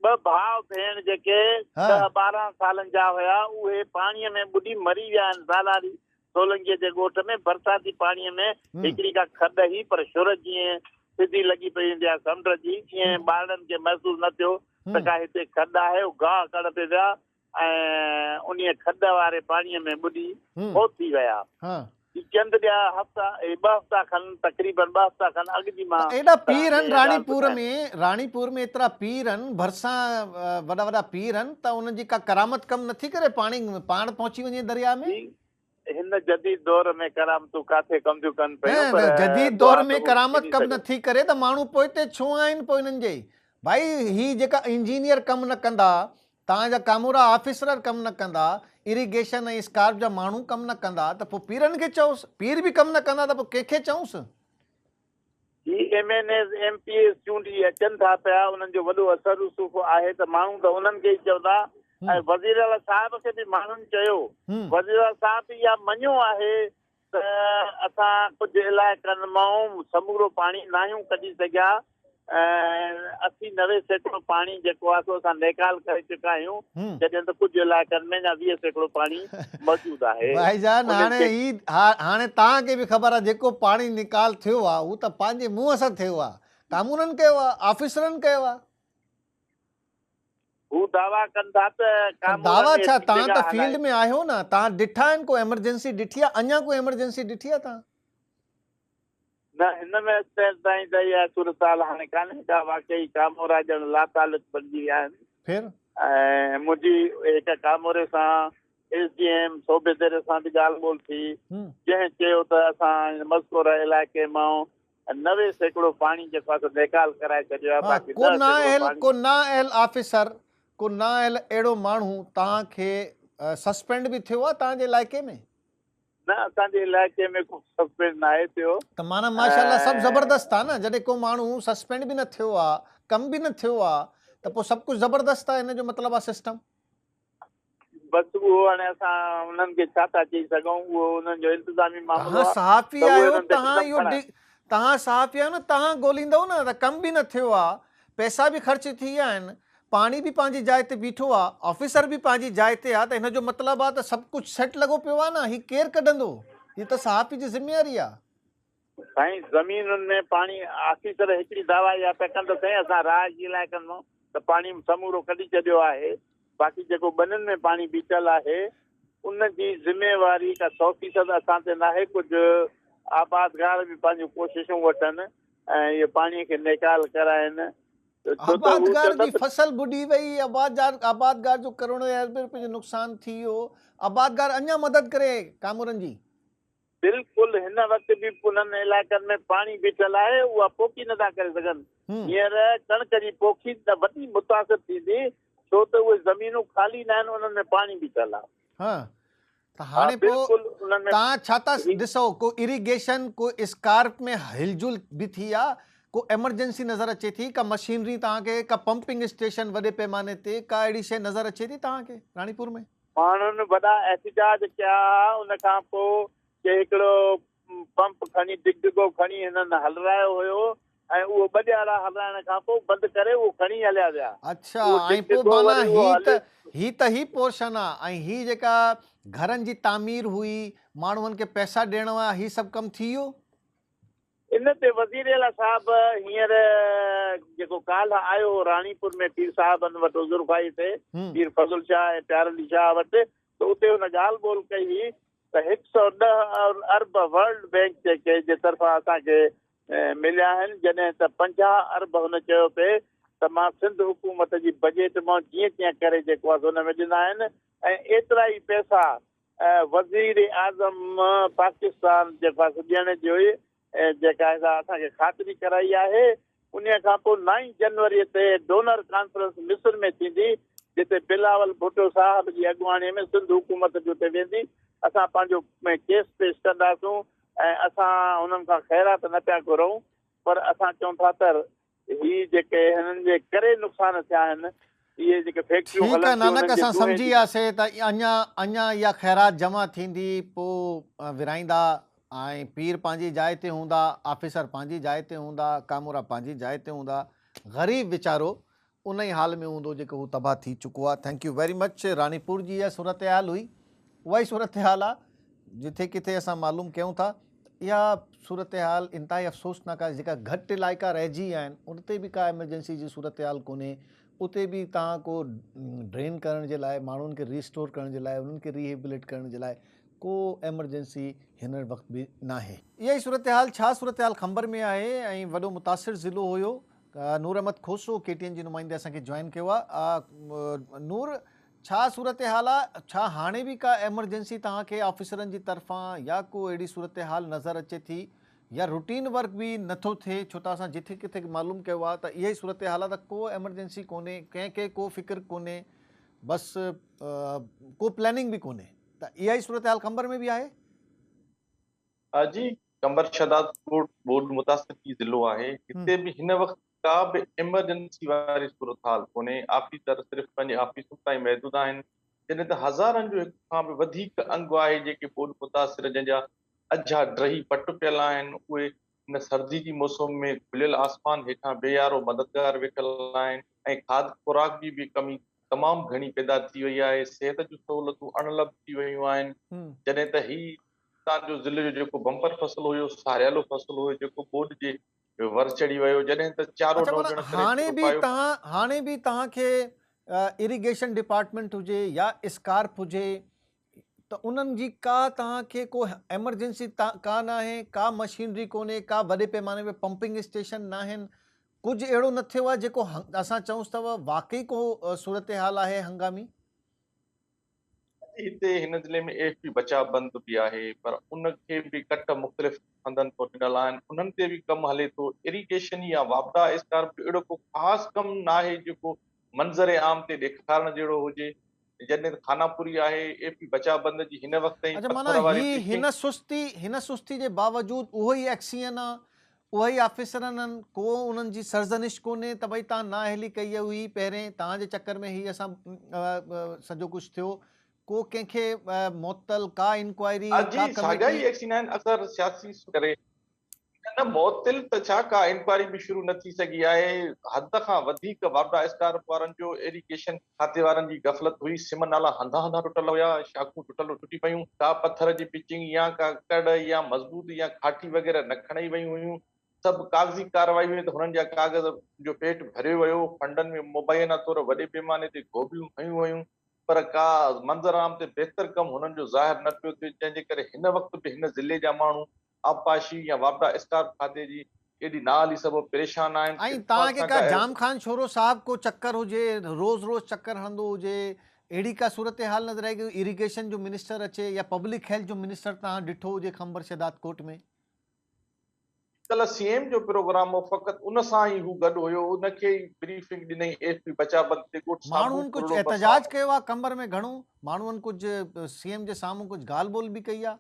ٻه ڀاء ڀيڻ جيڪي 10 12 سالن جا هيا اهي پاڻي ۾ ٻڏي مري ويا آهن سالاري سولنگيء جي ڳوٺ ۾ برساتي پاڻي ۾ هڪڙي ڪا کڏ هئي پر شر جيئن سڌي لڳي پئي هوندي آهي سمنڊ جي ايئن ٻارڙن کي محسوس نه ٿيو ته ڪا هتي کڏ آهي هو گاهه ڪڙ پئي ويا ۽ انهيء کڏ واري پاڻيء ۾ ٻڏي فوت ٿي ويا. هي چند ڏيا هفتا، هي ٻه هفتا کن، تقريباً ٻه هفتا کن اڳ جي مان ته ايڏا توهان پير کي هن اها ڳالهه راڻيپور ٻڌايان. ۾، راڻيپور ۾ ايترا پير هن، ڀرسان وڏا وڏا پير هن ته انهن جي ڪا ڪرامت ڪم نٿي ڪري، پاڻي پاڻ پهچي وڃي درياء ۾؟ جي هن جديد دور ۾ ڪرامتون ڪاٿي ڪم ٿيون ڪن پيون نه پر نه جديد دعا دور ته ۾ هو ڪرامت ڇڏي ڪم سگهن. نٿي ڪري ته ماڻهو پوئتي ڇو آهن پوء انهن جي؟ ڀائي هي جيڪا انجنيئر ڪم نه ڪندا توهان جا ڪامورا آفيسرر ڪم نه ڪندا، اريگيشن ۽ اسڪارپ جا ماڻهو ڪم نه ڪندا ته پوء پيرن کي چئوس، پير به ڪم نه ڪندا ته پوء ڪنهن کي چئونس؟ هي M N As M P As چونڊجي اچن ٿا پيا انهن جو وڏو اثر رسوخ آهي ته ماڻهو ته انهن کي ئي چوندا ۽ وزيراعليٰ صاحب کي به ماڻهن چيو وزيراعليٰ صاحب به اها مڃيو آهي ته اسان ڪجهه علائقن مان سمورو پاڻي ناهيون ڪڍي سگهيا ۽ 80 90% پاڻي جيڪو آهي سو اسان نيڪال ڪري چڪا آهيون جڏهن ته ڪجهه علائقن ۾ اڃا 20% پاڻي موجود آهي. ڀائي جان هاڻي هي هاڻي توهان کي به خبر آهي جيڪو پاڻي نيڪال ٿيو آهي هو ته پنهنجي منهن سان ٿيو آهي ڪامورن ڪيو آهي آفيسرن ڪيو آهي. هو دعويٰ ڪن ٿا ته ڪامورن دعويٰ اهي ڇا توهان ٺيڪا ته فيلڊ هلائي. ۾ آهيو نه توهان ڏٺا آهن ڪو ايمرجنسي ڏٺي آهي اڃا ڪو ايمرجنسي ڏٺي آهي توهان؟ نه هن مهل تائين ته اها صورتحال هاڻي ڪانهي ڪا واقعي ڪامورا ڄڻ لاتعلق بڻجي ويا آهن. ڦر؟ ۽ منهنجي هڪ ڪاموري سان ايس ڊي ايم صوبيديري سان به ڳالهه ٻولهه ٿي جنهن چيو ته اسان هن مذڪوره علائقي مان 90% پاڻي جيڪو آهي سو نيڪال ڪرائي ڇڏيو آهي ها باقي ڪو 10% نااهل پاڻي ڪو نااهل آفيسر ڪو نااهل اهڙو ماڻهو توهان کي سسپينڊ به ٿيو آهي توهان جي علائقي ۾؟ نه اسان جي علائقي ۾ ڪو سسپينڊ ناهي ٿيو. ته معنيٰ ماشاءالله سڀ زبردست آ نه جڏهن ڪو ماڻهو سسپينڊ به نه ٿيو آ ڪم به نه ٿيو آ ته پوء سڀ ڪجهه زبردست آ ان جو مطلب آ سسٽم. بس اهو هاڻي اسان انهن کي ڇا ٿا چئي سگهون اهو انهن جو انتظامي معاملو توهان آ صحافي ته اهي آهيو انهن تي توهان قدم اهو کڻائن. توهان صحافي آهيو نه توهان ڳوليندؤ نه ته ڪم به نه ٿيو آ پئسا به خرچ ٿي ويا آهن پاڻي به پنهنجي جاء تي بيٺو آ آفيسر به پنهنجي جاء تي آ ته هن جو مطلب آ ته سڀ ڪجهه سيٽ لڳو پيو آ نه هي ڪير ڪڍندو هي ته صحافي جي ذميواري آ. سائين زمينن ۾ پاڻي آفيسر هڪڙي دعويٰ اها پيا ڪن ته سائين اسان رهائشي علائقن مان ته پاڻي سمورو ڪڍي ڇڏيو آهي باقي جيڪو ٻنين ۾ پاڻي بيٺل آهي ان جي ذميواري ڪا سو فيصد اسان تي ناهي ڪجهه آبادگار به پنهنجون ڪوششون وٺن ۽ اهو پاڻي کي نيڪال ڪرائن. آبادگار جي فصل ٻڏي وئي، آبادگار جو ڪروڙين اربين روپين جو نقصان ٿي ويو، آبادگار اڃا مدد ڪري ڪامورن جي. بلڪل هن وقت به انهن علائقن ۾ پاڻي بيٺل آهي اها پوکي نٿا ڪري سگهن، هينئر ڪڻڪ جي پوکي ته وڏي متاثر ٿيندي ڇو ته اهي زمينون خالي ناهن انهن ۾ پاڻي بيٺل آهي. ها ته هاڻي پوء توهان ڇا ٿا ڏسو ڪو اريگيشن ڪو اسڪارپ ۾ هل جل به ٿي آ ڪو ايمرجنسي نظر اچي ٿي ڪا مشينري توهان کي ڪا پمپنگ اسٽيشن وڏي پيماني تي ڪا اهڙي شيء نظر اچي ٿي توهان کي راڻيپور ۾؟ ماڻهن وڏا احتجاج ڪيا ان کان پوء ڪي هڪڙو پمپ کڻي ڊگ ڊگو کڻي هنن هلرايو هيو ۽ اهو ٻه ڏهاڙا هلرائڻ کان پوء بند ڪري اهو کڻي هليا ويا. اڇا ۽ پوء معنيٰ هي ته هي ته هي پورشن آ ۽ هي جيڪا گهرن جي تعمير هئي ماڻهن کي پئسا ڏيڻ هئا هي سڀ ڪم ٿي ويو؟ ان تي وزير اعليٰ صاحب هينئر جيڪو ڪالهه آيو هو راڻيپور ۾ پير صاحبن وٽ عذرخواهي تي پير فضل شاهه ۽ پيار علي شاهه وٽ ته اتي هن ڳالهه ٻولهه ڪئي هئي ته 110 ارب ورلڊ بئنڪ جي جي طرفان اسان کي مليا آهن جڏهن ته 50 ارب هن چيو پئي ته مان سنڌ حڪومت جي بجيٽ مان جيئن تيئن ڪري جيڪو آهي سو ان ۾ ڏنا آهن ۽ ايترا ئي پئسا وزير اعظم پاڪستان جيڪو آهي سو ڏيڻ جي جيڪا آهي سا اسان کي خاطري ڪرائي آهي. انهيء کان پوء نائين جنوريء تي ڊونر ڪانفرنس مصر ۾ ٿيندي، جتي بلاول ڀٽو صاحب جي اڳواڻيء ۾ سنڌ حڪومت به اتي ويندي. اسان پنهنجو ڪيس پيش ڪنداسون ۽ اسان هنن کان خيرات نه پيا گهرون پر اسان چئون ٿا ته هي جيڪي هنن جي ڪري نقصان ٿيا آهن، اهي جيڪي فيڪٽريون ٺيڪ آ هلن ٿيون نانڪ انهن جي اسان دونهين سمجهي جي. وياسي ته اڃا اڃا اها خيرات جمع ٿيندي پو ورهائيندا ۽ پير پنهنجي جاء تي هوندا آفيسر پنهنجي جاء تي هوندا ڪامورا پنهنجي جاء تي هوندا غريب ويچارو ان ئي حال ۾ هوندو جيڪو هو تباهه ٿي چڪو آ thank you very much Ranipur جي اها صورتحال هئي اها ئي صورتحال آ جٿي ڪٿي اسان معلوم ڪيون ٿا اها صورتحال انتهائي افسوسناڪ آهي جيڪا گهٽ علائقا رهجي ويا آهن ان تي به ڪا ايمرجنسي جي صورتحال ڪونهي اتي به توهان ڪو ڊرين ڪرڻ جي لاء ماڻهن کي ريسٽور ڪرڻ جي لاء انهن کي ريهيبليٽ ڪرڻ جي لاء ڪو ايمرجنسي هن وقت به ناهي. اها ئي صورتحال ڇا صورتحال قمبر ۾ آهي ۽ وڏو متاثر ضلعو هيو Noor Ahmed Khoso K T N جي نمائندي اسان کي جوائن ڪيو آهي نور ڇا صورتحال آ ڇا هاڻي به ڪا ايمرجنسي توهان کي آفيسرن جي طرفان يا ڪو اهڙي صورتحال نظر اچي ٿي يا روٽين ورڪ به نٿو ٿئي ڇو ته اسان جٿي ڪٿي معلوم ڪيو آ ته اها ئي صورتحال آ ته ڪو ايمرجنسي ڪونهي ڪنهن کي ڪو فڪر ڪونهي بس ڪو پلاننگ به ڪونهي ته اها ئي صورتحال قمبر ۾ به آهي. جي قمبر شهدادڪوٽ ٻوڏ متاثر ٿي ضلعو آهي هتي به هن وقت ڪا به ايمرجنسي واري صورتحال ڪونهي آفيسر صرف پنهنجي آفيسن تائين محدود آهن جڏهن ته هزارن جو هڪ کان به وڌيڪ انگ آهي جيڪي ٻوڏ متاثر جنهن جا اجها ڊهي پٽ پيل آهن اهي هن سردي جي موسم ۾ کليل آسمان هيٺان بي يارو مددگار ويٺل آهن ۽ کاڌ خوراڪ جي به ڪمي تمام گهڻي پيدا ٿي وئي آهي صحت جون سهولتون اڻلڀ ٿي ويون آهن جڏهن ته هي هتان جو ضلعي جو جيڪو بمپر فصل هيو ساريالو فصل هيو جيڪو ٻوڏ جي ور چڙهي ويو جڏهن ته چارو اڇا نه معنيٰ هجڻ ڪري هاڻي به چوپايو توهان هاڻي به توهان کي اريگيشن ڊپارٽمينٽ هجي يا اسڪارپ هجي ته انهن جي ڪا توهان کي ڪو ايمرجنسي ڪا ناهي ڪا مشينري ڪونهي ڪا وڏي پيماني ۾ پمپنگ اسٽيشن ناهن ڪجهه اهڙو نه ٿيو آهي جيڪو اسان چئونس ته واقعي ڪو صورتحال آهي هنگامي. هتي هن ضلعي ۾ ايف پي بچاء بند به آهي پر ان کي به ڪٽ مختلف هنڌن تون ڏنل آهن انهن تي به ڪم هلي ٿو اريگيشن يا واپڊا اسڪارپ جو اهڙو ڪو خاص ڪم ناهي جيڪو منظر عام تي ڏيکارڻ جهڙو هجي جڏهن ته خانه پوري آهي ايف پي بچاء بند جي هن وقت تائين اڇا معنيٰ پٿر واري هي پچنگ هن سستي هن سستي جي باوجود اهو ئي ايڪسين آ اها ئي آفيسرن آهن ڪو انهن جي سرزنش ڪونهي ته ڀئي توهان نااهلي ڪئي هئي پهرين توهان جي چڪر ۾ هي اسان سڄو ڪجهه ٿيو ڪو ڪنهن کي معطل ڪا انڪوائري جي ڪا ساڳيا ڪميٽي. ئي ايڪسين آهن اڪثر سياسي ڪري نه معطل ته ڇا ڪا انڪوائري به شروع نه ٿي سگهي آهي حد کان وڌيڪ واپڊا اسڪارپ وارن جو ايريگيشن کاتي وارن جي غفلت هئي سم نالا هنڌان هنڌان ٽٽل هيا شاخون ٽٽل ٽٽي پيون ڪا پٿر جي پچنگ يا ڪا ڪڙ يا مضبوط يا کاٺي وغيره نه کڻئي ويون هيون سڀ ڪاغذي ڪارروائي هئي ته هنن جا ڪاغذ جو پيٽ ڀريو ويو فنڊن ۾ مبينا طور وڏي پيماني تي گهوٻيون هنيون ويون پر ڪا منظرعام تي بهتر ڪم هنن جو ظاهر نه پيو ٿئي جنهن جي ڪري هن وقت به هن ضلعي جا ماڻهو آبپاشي يا واپڊا اسڪارپ کاتي جي ايڏي نااهلي سبب پريشان آهن. ۽ توهان کي ڪا جام خان شورو صاحب ڪو چڪر هجي روز روز چڪر هڻندو هجي اهڙي ڪا صورتحال نظر آئي ڪي اريگيشن جو منسٽر اچي يا پبلڪ هيلٿ جو منسٽر توهان ڏٺو هجي قمبر شهداد ڪوٽ ۾. ڪلهه سي ايم جو پروگرام هو فقط ان سان ئي هو گڏ هيو ان کي ئي بريفنگ ڏنئي ايف پي بچا بند تي ڳوٺ صابو ماڻهن ڪجهه ڦرڙو احتجاج برسات. ڪيو آ قمبر ۾ گهڻو ماڻهن ڪجهه سي ايم جي سامهون ڪجهه ڳالهه ٻولهه به ڪئي آ.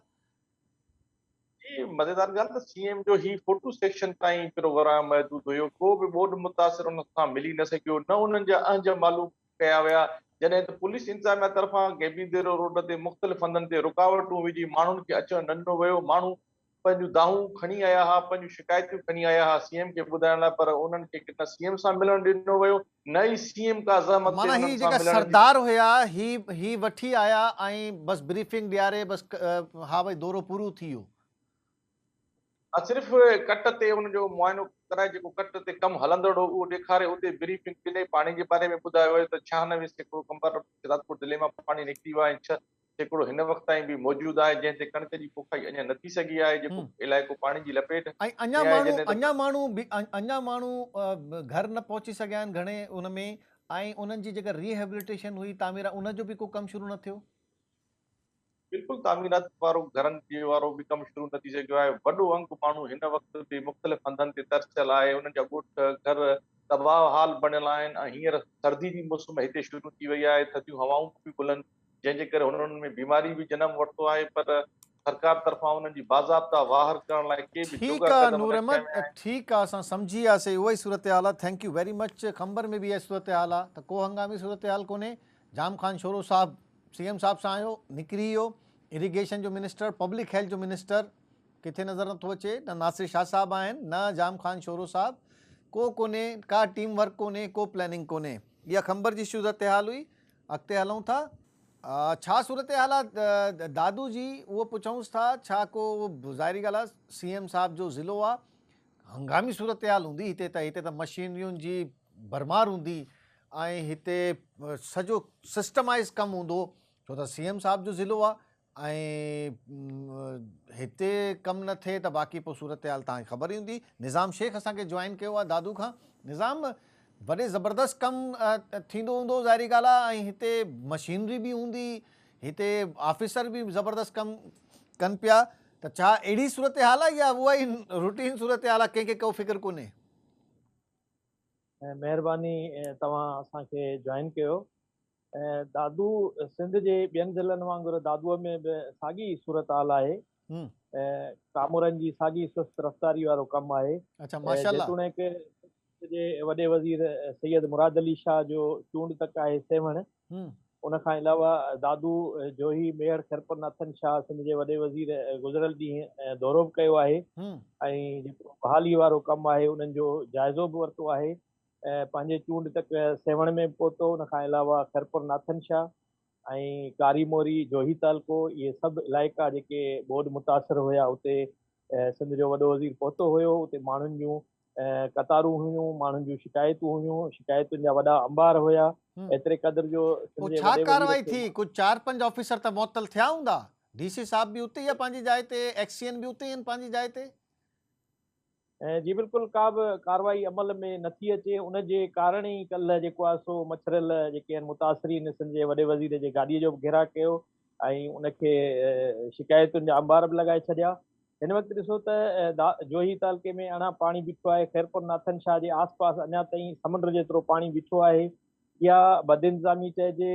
جي مزيدار ڳالهه ته سي ايم جو هي فوٽو سيشن تائين پروگرام محدود هيو، ڪو به ٻوڏ متاثر ان سان ملي نه سگهيو، نه انهن جا اهنج معلوم ڪيا ويا، جڏهن ته پوليس انتظاميا طرفان غيبي ديرو روڊ تي مختلف هنڌن تي رڪاوٽون وجهي ماڻهن کي اچڻ نه ڏنو ويو، ماڻهو پنهنجون دانهون کڻي آيا ها، پنهنجون شڪايتون کڻي آيا ها سي ايم کي ٻڌائڻ لاء پر انهن کي نه سي ايم سان ملڻ ڏنو ويو نه ئي سي ايم ڪا زحمت تي معنيٰ هي انهن سان جيڪا ملڻ جي. سردار هيا هي هي وٺي آيا ۽ بس بريفنگ ڏياري بس ها ڀئي دورو پورو ٿي ويو. ها صرف ڪٽ تي ان جو معائنو ڪرائي جيڪو ڪٽ تي ڪم هلندڙ هو اهو ڏيکاري اتي بريفنگ ڏني پاڻي جي باري ۾ ٻڌايو ويو ته 96% قمبر شهدادپور ضلعي مان پاڻي نڪري ويو آهي ۽ 6% هن وقت تائين به موجود آهي جنهن تي ڪڻڪ جي پوکائي اڃا نه ٿي سگهي آهي جيڪو علائقو پاڻي جي لپيٽ ۽ اڃا ۾ آهي ماڻهو جڏهن ته اڃا ماڻهو به اڃا ماڻهو گهر نه پهچي سگهيا آهن گهڻي ان ۾ ۽ انهن جي جيڪا ريهيبليٽيشن هئي تعمير ان جو به ڪو ڪم شروع نه ٿيو. بلڪل تعميرات وارو گهرن جي وارو به ڪم شروع نه ٿي سگهيو آهي وڏو انگ ماڻهو هن وقت به مختلف هنڌن تي ترسيل آهي انهن جا ڳوٺ گهر تباهه حال بڻيل آهن ۽ هينئر سردي جي موسم هتي شروع ٿي وئي آهي ٿڌيون هوائون به گهلن جنهن جي ڪري هنن ۾ بيماري به جنم ورتو آهي پر سرڪار طرفان انهن جي باضابطا واهر ڪرڻ لاء ڪي به ٺيڪ جوڳا آ قدم نور نه احمد کنيا ويا آهن. ٺيڪ آ اسان سمجهي وياسي اها ئي صورتحال آ thank you very much Qambar ۾ به اها صورتحال آ ته ڪو هنگامي صورتحال ڪونهي جام خان شورو صاحب سي ايم صاحب سان آيو نڪري ويو اريگيشن جو منسٽر پبلڪ هيلٿ جو منسٽر ڪٿي نظر نٿو اچي نه ناصر شاهه صاحب آهن نه جام خان شورو صاحب ڪو ڪونهي ڪا ٽيم ورڪ ڪونهي ڪو پلاننگ ڪونهي اها قمبر جي صورتحال هئي اڳتي هلون ٿا. ڇا صورتحال آ دادو جي اهو پڇونس ٿا ڇا ڪو ظاهري ڳالهه آ سي ايم صاحب جو ضلعو آ هنگامي صورتحال هوندي هتي ته هتي ته مشينرين جي ڀرمار هوندي ۽ هتي سڄو سسٽمائز ڪم هوندو ڇو ته سي ايم صاحب جو ضلعو آ ۽ هتي ڪم نه ٿئي ته باقي پوء صورتحال توهان کي خبر ئي هوندي. نظام شيخ اسان کي جوائن ڪيو آهي دادو کان. نظام وڏي زبردست ڪم ٿيندو هوندو ظاهري ڳالهه آهي ۽ هتي مشينري به هوندي هتي آفيسر به زبردست ڪم ڪن پيا ته ڇا اهڙي صورتحال آهي يا اها ئي روٽين صورتحال آهي ڪنهن کي ڪو فڪر ڪونهي. مهرباني توهان اسان کي جوائن ڪيو. دادو سنڌ جي ٻين ضلعن وانگر دادوء ۾ به ساڳي صورتحال آهي. ڪامورن جي ساڳي سست رفتاري وارو ڪم آهي. اڇا ماشاءالله. جيتوڻيڪ سنڌ جي وڏي وزير سيد مراد علي شاهه جو چونڊ تڪ آهي سيوهڻ. ان کان علاوه دادو، جوهي، ميهڙ، خيرپور ناٿن شاهه سنڌ جي وڏي وزير گذريل ڏينهن دورو به ڪيو آهي ۽ جيڪو بحالي وارو ڪم آهي انهن جو جائزو به ورتو آهي. پنهنجي چونڊ تڪ سيوهڻ ۾ به پهتو، ان کان علاوه خيرپور ناٿن شاهه ۽ ڪاري موري، جوهي تعلقو اهي سڀ علائقا جيڪي ٻوڏ متاثر هيا اتي سنڌ جو وڏو وزير پهتو هيو، اتي ماڻهن جون قطارون هيون، ماڻهن جون شڪايتون هيون، شڪايتن جا وڏا انبار هيا، ايتري قدر جو پوء سنڌ جي ڇا وڏي وزير ڪارروائي کي ٿي؟ ڪجهه چار پنج آفيسر ته معطل ٿيا هوندا؟ ڊي سي صاحب به اتي ئي آهي پنهنجي جاء تي، ايڪسين به اتي ئي آهن پنهنجي جاء تي. جي بلڪل ڪا به ڪارروائي عمل ۾ نه ٿي اچي ان جي ڪارڻ ئي ڪلهه جيڪو آهي سو مڇريل جيڪي آهن متاثرين سنڌ جي وڏي وزير جي گاڏي جو به گهيراء ڪيو ۽ ان کي شڪايتن جا انبار به لڳائي ڇڏيا هن وقت ڏسو ته جوهي تعلقي ۾ اڻا پاڻي بيٺو آهي خيرپور ناٿن شاهه جي آس پاس اڃا تائين سمنڊ جيترو پاڻي بيٺو آهي اها بدانتظامي چئجي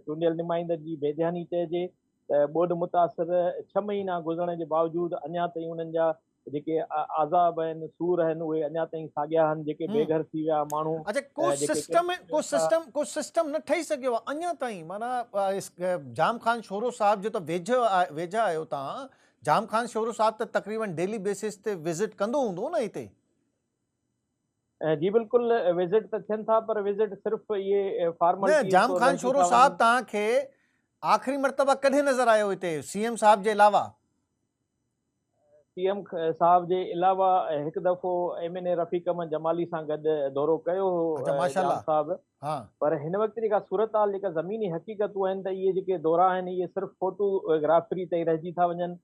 چونڊيل نمائندن جي بيڌياني چئجي ته ٻوڏ متاثر ڇهه مهينا گذرڻ جي باوجود اڃا تائين انهن جا جيڪي عذاب آهن، سور آهن، اهي اڃا تائين ساڳيا آهن، جيڪي بي گهر ٿي ويا ماڻهو، اڇا ڪو جيڪي سسٽم ڪيمپ ڪو ۾ ويٺا. سسٽم ڪو سسٽم نه ٺهي سگهيو آهي اڃا تائين معنيٰ جام خان شورو صاحب جو ته ويجهه ويجها آهيو توهان جام خان شورو صاحب ته تقريبن ڊيلي بيسس تي وزٽ ڪندو هوندو نه هتي. جي بلڪل وزٽ ته ٿين ٿا پر وزٽ صرف اهي نه فارملٽيز جام طور خان رهجي شورو ٿا صاحب وڃن. توهان کي آخري مرتبه ڪڏهن نظر آيو هتي سي ايم صاحب جي علاوه؟ سي ايم صاحب جي علاوه هڪ دفعو M N A Rafiq Ahmed Jamali سان گڏ دورو ڪيو هو اچا ماشاء ڄام الله صاحب ها. پر هن وقت جيڪا صورتحال جيڪا زميني حقيقتون آهن ته اهي جيڪي دورا آهن اهي صرف فوٽو گرافري تائين رهجي ٿا وڃن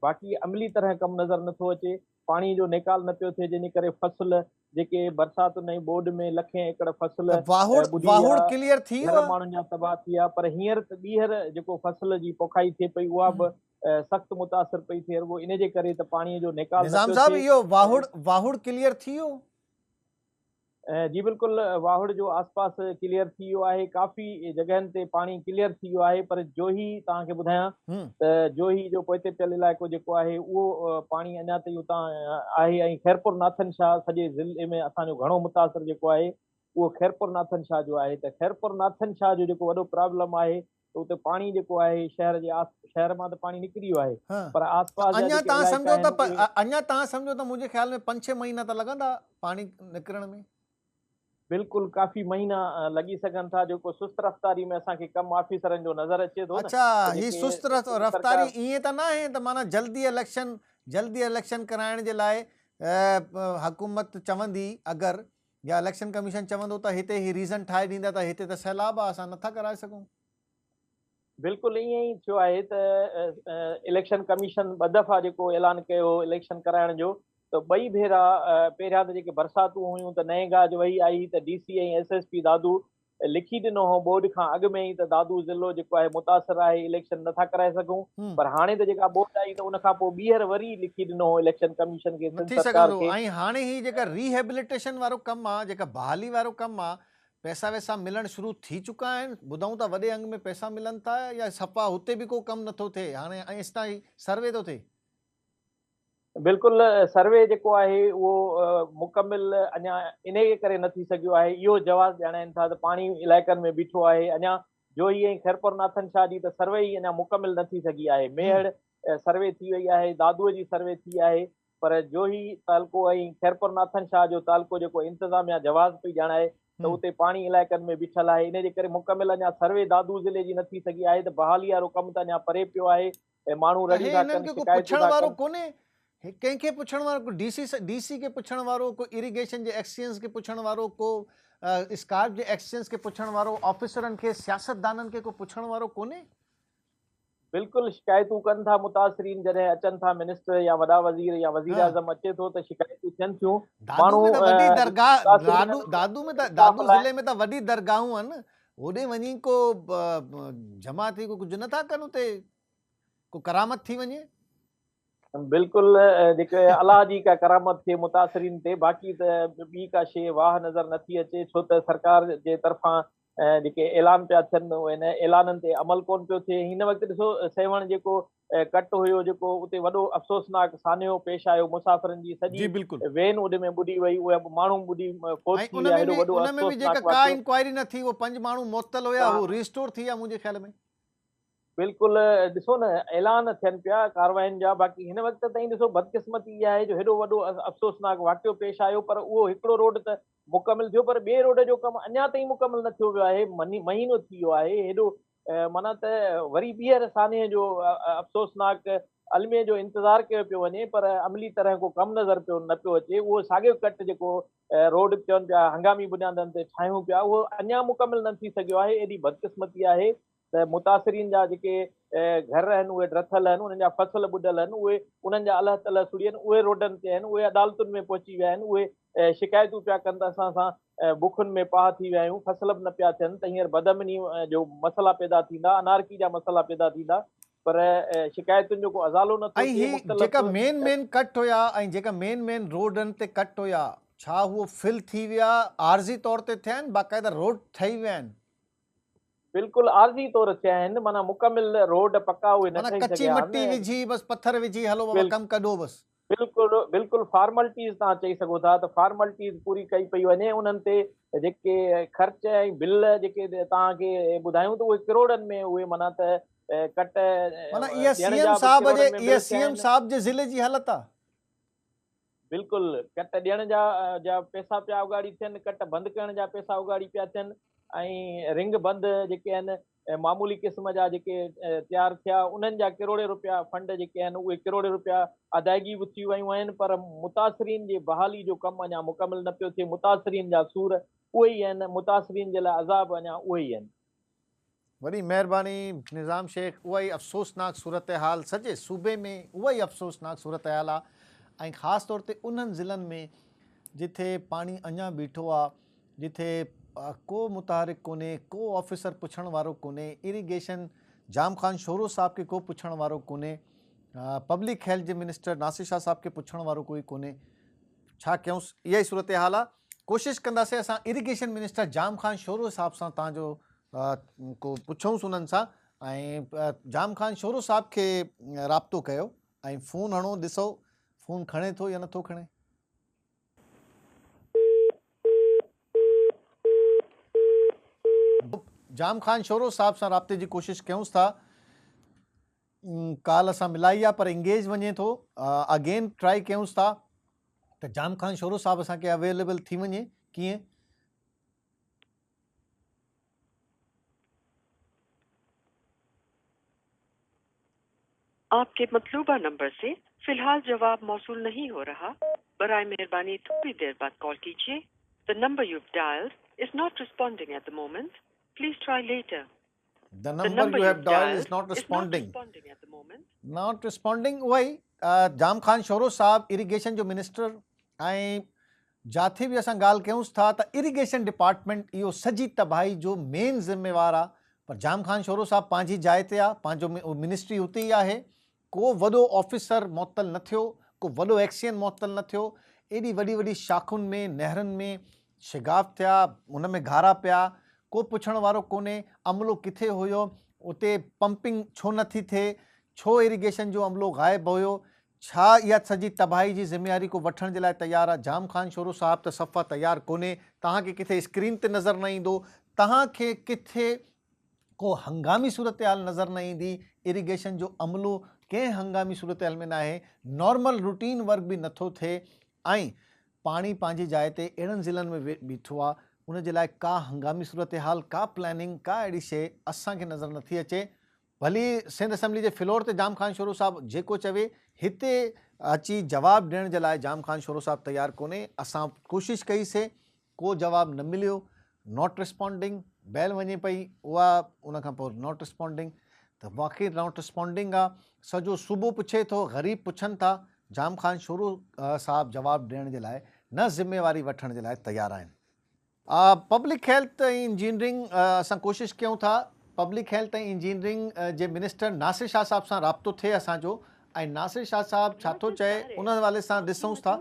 باقي عملي طرح ڪم نظر نٿو اچي، پاڻي جو نيڪال نه پيو ٿئي جنهن جي ڪري فصل جيڪي برساتن ۽ ٻوڏ ۾ لکين ايڪڙ فصل ٻڏي ويا، گهر ماڻهن جا تباهه ٿي ويا پر هينئر ته ٻيهر جيڪو فصل جي پوکائي ٿئي پئي اها به سخت متاثر پئي ٿئي رڳو ان جي ڪري ته پاڻي جو نيڪال نه نظام پيو صاحب ٿئي. اهو واهڙ واهڙ ڪليئر ٿي ويو؟ جي بلڪل واهڙ جو آس پاس ڪليئر ٿي ويو آهي ڪافي جڳهن تي پاڻي ڪليئر ٿي ويو آهي پر جوهي توهان کي ٻڌايان ته جوهي جو پوئتي پيل علائقو جيڪو آهي اهو پاڻي اڃا تائين اتان آهي ۽ خيرپور ناٿن شاهه سڄي ضلعي ۾ اسان جو گهڻو متاثر جيڪو آهي اهو خيرپور ناٿن شاهه جو آهي ته خيرپور ناٿن شاهه جو جيڪو وڏو پرابلم آهي ته اتي پاڻي جيڪو آهي شهر جي آس شهر مان ته پاڻي نڪري ويو آهي پر آس پاس جا اڃا جيڪي توهان علائقا سمجهو آهن ته اهي اڃا توهان سمجهو ته منهنجي خيال ۾ پنج ڇهه مهينا ته لڳندا پاڻي نڪرڻ ۾. بلڪل ڪافي مهينا لڳي سگهن ٿا جيڪو سست رفتاري ۾ اسان کي ڪم آفيسرن جو نظر اچي ٿو نه اڇا ته هي جيڪي سست سنڌ رفتاري سرڪار ائين ته ناهي ته معنيٰ جلدي اليڪشن جلدي اليڪشن ڪرائڻ جي لاء حڪومت چوندي اگر يا اليڪشن ڪميشن چوندو ته هتي هي ريزن ٺاهي ڏيندا ته هتي ته سيلاب آ اسان نٿا ڪرائي سگهون. بلڪل ائين ئي ٿيو آهي ته اليڪشن ڪميشن ٻه دفعا جيڪو اعلان ڪيو هو اليڪشن ڪرائڻ جو ته ٻئي ڀيرا پهريان ته جيڪي برساتون هيون ته نئين گاج وهي آئي ته D C ۽ S S P Dadu لکي ڏنو هو ٻوڏ کان اڳ ۾ ئي ته دادو ضلعو جيڪو آهي متاثر آهي اليڪشن نٿا ڪرائي سگهون پر هاڻي ته جيڪا ٻوڏ آئي ته ان کان پوء ٻيهر وري لکي ڏنو هو اليڪشن ڪميشن کي نه سنڌ ٿي سرڪار سگهندو کي. ۽ هاڻي هي جيڪا ري هيبليٽيشن وارو ڪم آ جيڪا بحالي وارو ڪم آ پئسا وئسا ملڻ شروع ٿي چڪا آهن ٻڌون ٿا وڏي انگ ۾ پئسا ملن ٿا يا صفا هتي به ڪو ڪم نٿو ٿئي هاڻي ايستائين سروي ٿو ٿئي. بلڪل سروي جيڪو آهي اهو مڪمل اڃا انهيء ڪري نه ٿي سگهيو آهي اهو جواز ڄاڻائين ٿا ته پاڻي علائقن ۾ بيٺو آهي اڃا جوهي ۽ خيرپور ناٿن شاهه جي ته سروي ئي اڃا مڪمل نه ٿي سگهي آهي ميهڙ سروي ٿي وئي آهي دادوء جي سروي ٿي آهي پر جوهي تعلقو ۽ خيرپور ناٿن شاهه جو تعلقو جيڪو انتظاميا جواز پئي ڄاڻائي ته اتي پاڻي علائقن ۾ بيٺل آهي انهي جي ڪري مڪمل اڃا سروي دادو ضلعي جي نه ٿي سگهي آهي ته بحالي وارو ڪم ته اڃا پري پيو آهي ۽ ماڻهو ته رڙيون هي ٿا هنن ڪن، کي ڪو شڪايتون پڇڻ ٿا وارو ڪن. ڪونهي؟ هي ڪنهن کي پڇڻ وارو ڪو ڊي سي ڊي سي کي پڇڻ وارو ڪو اريگيشن جي ايڪسينز کي پڇڻ وارو ڪو اسڪارپ جي ايڪسينز کي پڇڻ وارو آفيسرن کي سياستدانن کي ڪو پڇڻ وارو ڪونهي؟ بلڪل شڪايتون ڪن ٿا متاثرين جڏهن اچن ٿا منسٽر يا وڏا وزير يا وزيراعظم اچي ٿو ته شڪايتون ٿين ٿيون دادو ماڻهو ۾ ته وڏي جيڪي درگاهه متاثرين دادو آهن دادو ۾ ته انصاف دادو لاء ضلعي ۾ ته وڏي درگاهون آهن هوڏي وڃي ڪو جمع ٿي ڪو ڪجهه نٿا ڪن اتي ڪو ڪرامت ٿي وڃي. بلڪل جيڪي الله جي ڪا ڪرامت ٿئي متاثرين تي باقي ته ٻي ڪا شي واهه نظر نٿي اچي ڇو ته سرڪار جي طرفان جيڪي اعلان پيا ٿين ان اعلانن تي عمل ڪون پيو ٿئي هن وقت ڏسو سيوهڻ جيڪو ڪٽ هيو جيڪو اتي وڏو افسوسناڪ سانحو پيش آيو مسافرن جي جي سڄي بلڪل. وين اڏ ۾ ٻڏي وئي اهي به ماڻهو ٻڏي فوت ۽ ٿي ان ويا ۾ هيڏو به وڏو ان ۾ به جيڪا افسوسناڪ ڪا واقعو. انڪوائري نه ٿي اهو پنج ماڻهو معطل هيا ڪا هو ريسٽور ٿي ويا منهنجي خيال ۾. بلڪل ڏسو نه اعلان ٿين پيا ڪارواين جا باقي هن وقت تائين ڏسو بدقسمتي اها آهي جو هيڏو وڏو افسوسناڪ واقعو پيش آيو پر اهو هڪڙو روڊ ته مڪمل ٿيو پر ٻئي روڊ جو ڪم اڃا تائين مڪمل نه ٿيو ويو آهي مهينو ٿي ويو آهي هيڏو معنيٰ ته وري ٻيهر سانحي جو افسوسناڪ الميي جو انتظار ڪيو پيو وڃي پر عملي طرح ڪو ڪم نظر پيو نه پيو اچي اهو ساڳيو ڪٽ جيڪو روڊ چون پيا هنگامي بنيادن تي ٺاهيون پيا اهو اڃا مڪمل نه ٿي سگهيو آهي ايڏي بدقسمتي آهي ته متاثرين جا جيڪي گهر آهن اهي ڊٿل آهن انهن جا فصل ٻڏل آهن اهي انهن جا الهه تلهه سڙي آهن اهي روڊن تي آهن اهي عدالتن ۾ پهچي ويا آهن اهي شڪايتون پيا ڪن ته اسان سان بکن ۾ پاهه ٿي ويا آهيون فصل به نه پيا ٿين ته هينئر بدامني جو مسئلا پيدا ٿيندا انارڪي جا مسئلا پيدا ٿيندا پر شڪايتن جو ڪو ازالو نه ٿو ۽ ٿئي هي مختلف جيڪا مين مين ڪٽ هيا ۽ جيڪا مين مين روڊن تي ڪٽ هيا ڇا اهو فل ٿي ويا عارضي طور تي ٿيا آهن باقاعده روڊ ٺهي ويا آهن. بلڪل عارضي طور ٿيا آهن معنيٰ مڪمل روڊ پڪا اهي نه معنيٰ ٺهي ڪچي سگهيا مٽي آهن. وجهي بس پٿر وجهي هلو بابا ڪم ڪڍو بس. بلڪل بلڪل فارملٽيز توهان چئي سگهو ٿا ته فارملٽيز پوري ڪئي پئي وڃي انهن تي جيڪي خرچ ۽ بل جيڪي توهان کي ٻڌايون ته اهي ڪروڙن ۾ اهي معنيٰ ته ڪٽ معنيٰ اها ڏيڻ سي ايم جا به صاحب جي ڪروڙن ۾ اها بل سي ٿيا ايم آهن. صاحب جي ضلعي جي حالت آ. بلڪل ڪٽ ڏيڻ جا جا پئسا پيا اڳاڙي ٿين، ڪٽ بند ڪرڻ جا پئسا اڳاڙي پيا ٿين ۽ رنگ بند جيڪي آهن معمولي قسم جا جيڪي تيار ٿيا انهن جا ڪروڙين روپيا فنڊ جيڪي آهن اهي ڪروڙين روپيا ادائگي به ٿي ويون آهن پر متاثرين جي بحالي جو ڪم اڃا مڪمل نه پيو ٿئي متاثرين جا سور اهي ئي آهن متاثرين جي لاء عذاب اڃا اهي ئي آهن. وڏي مهرباني نظام شيخ اها ئي افسوسناڪ صورتحال سڄي صوبي ۾ اها ئي افسوسناڪ صورتحال آ ۽ خاص طور تي انهن ضلعن ۾ جٿي پاڻي اڃا بيٺو آ جٿي ڪو متحرڪ ڪونهي ڪو آفيسر پڇڻ وارو ڪونهي اريگيشن جام خان شورو صاحب کي ڪو پڇڻ وارو ڪونهي پبلڪ هيلٿ جي منسٽر ناصر شاهه صاحب کي پڇڻ وارو ڪوئي ڪونهي ڇا ڪيونس اها ئي صورتحال آ ڪوشش ڪنداسين اسان اريگيشن منسٽر جام خان شورو صاحب سان تان جو ڪو پڇونس انهن سان ۽ جام خان شورو صاحب کي رابطو ڪيو ۽ فون هڻو ڏسو فون کڻي ٿو يا نٿو کڻي. جام خان شورو صاحب سان رابطي جي ڪوشش ڪيونس ٿا ڪال اسان ملائي آ پر انگيج وڃي ٿو اگين ٽرائي ڪيونس ٿا ته جام خان شورو صاحب اسان کي اويليبل ٿي وڃي ڪيئن. آپ ڪي مطلوبه نمبر سي في الحال جواب موصول نهين هو رها برائي مهرباني ٿوري دير بعد call ڪيجئي The number you've dialed is not responding at the moment please try later. The number you have dialed is not responding. Not responding اها ئي جام خان شورو صاحب اريگيشن جو منسٽر ۽ جاٿي به اسان ڳالهه ڪيونس ٿا ته اريگيشن ڊپارٽمينٽ اهو سڄي تباهي جو مين ذميوار آ پر جام خان شورو صاحب پنهنجي جاء تي آ پنهنجو منسٽري اتي ئي آهي ڪو وڏو آفيسر معطل نه ٿيو، ڪو وڏو ايڪسين معطل نه ٿيو، ايڏي وڏي وڏي شاخن ۾ نهرن ۾ شگاف ٿيا، ان ۾ گهارا پيا، ڪو پڇڻ وارو ڪونهي، عملو ڪٿي هيو، اتي پمپنگ ڇو نه ٿي ٿئي، ڇو ايريگيشن جو عملو غائب هيو، ڇا اها سڄي تباهي جي ذميواري ڪو وٺڻ جي لاء تيار آ، جام خان شورو صاحب ته صفا تيار ڪونهي، توهان کي ڪٿي اسڪرين تي نظر نه ايندو، توهان کي ڪٿي ڪو هنگامي صورتحال نظر نه ايندي، اريگيشن جو عملو ڪنهن هنگامي صورتحال ۾ ناهي، نارمل روٽين ورڪ به نٿو ٿئي ۽ پاڻي پنهنجي جاء تي اهڙن ضلعن ۾ بيٺو آ ان جي لاء ڪا هنگامي صورتحال ڪا پلاننگ ڪا اهڙي شيء اسان کي نظر نٿي اچي، ڀلي سنڌ اسيمبلي جي فلور تي جام خان شورو صاحب جيڪو چوي هتي اچي جواب ڏيڻ جي لاء جام خان شورو صاحب تيار ڪونهي، اسان ڪوشش ڪئي سي ڪو جواب نه مليو، not responding, bell وڃي پئي اها ان کان پوء not responding ته واقعي not responding آ، سڄو صوبو پڇي ٿو، غريب پڇن ٿا، جام خان شورو صاحب جواب ڏيڻ جي لاء نه ذميواري وٺڻ جي لاء تيار آهن. پبلڪ هيلٿ ۽ انجنيئرنگ اسان ڪوشش ڪيون ٿا پبلڪ هيلٿ ۽ انجنيئرنگ جي منسٽر ناصر شاهه صاحب سان رابطو ٿئي اسان جو ۽ ناصر شاهه صاحب ڇا ٿو چئي ان حوالي سان ڏسونس ٿا.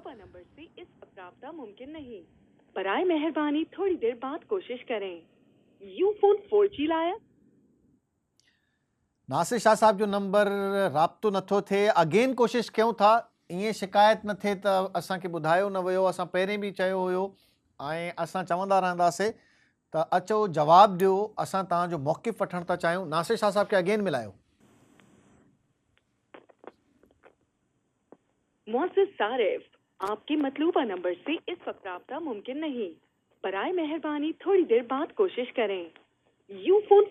برائي مهرباني ٿوري دير بعد ڪوشش ڪرين. يو فون فور جي لايا. ناصر شاهه صاحب جو نمبر رابطو نٿو ٿئي اگين ڪوشش ڪيون ٿا ائين شڪايت نه ٿئي ته اسان کي ٻڌايو نه ويو اسان پهرين به چيو هيو ۽ اسان چوندا رهنداسي ته اچو جواب ڏيو اسان توهان جو موقف وٺڻ ٿا چاهيون ناصر شاهه صاحب کي اگين ملايو. معزز صارف آپ ڪي مطلوبه نمبر سي اس وقت رابطه ممڪن نهين برائي مهرباني ٿوري دير بعد ڪوشش ڪرين يو فون.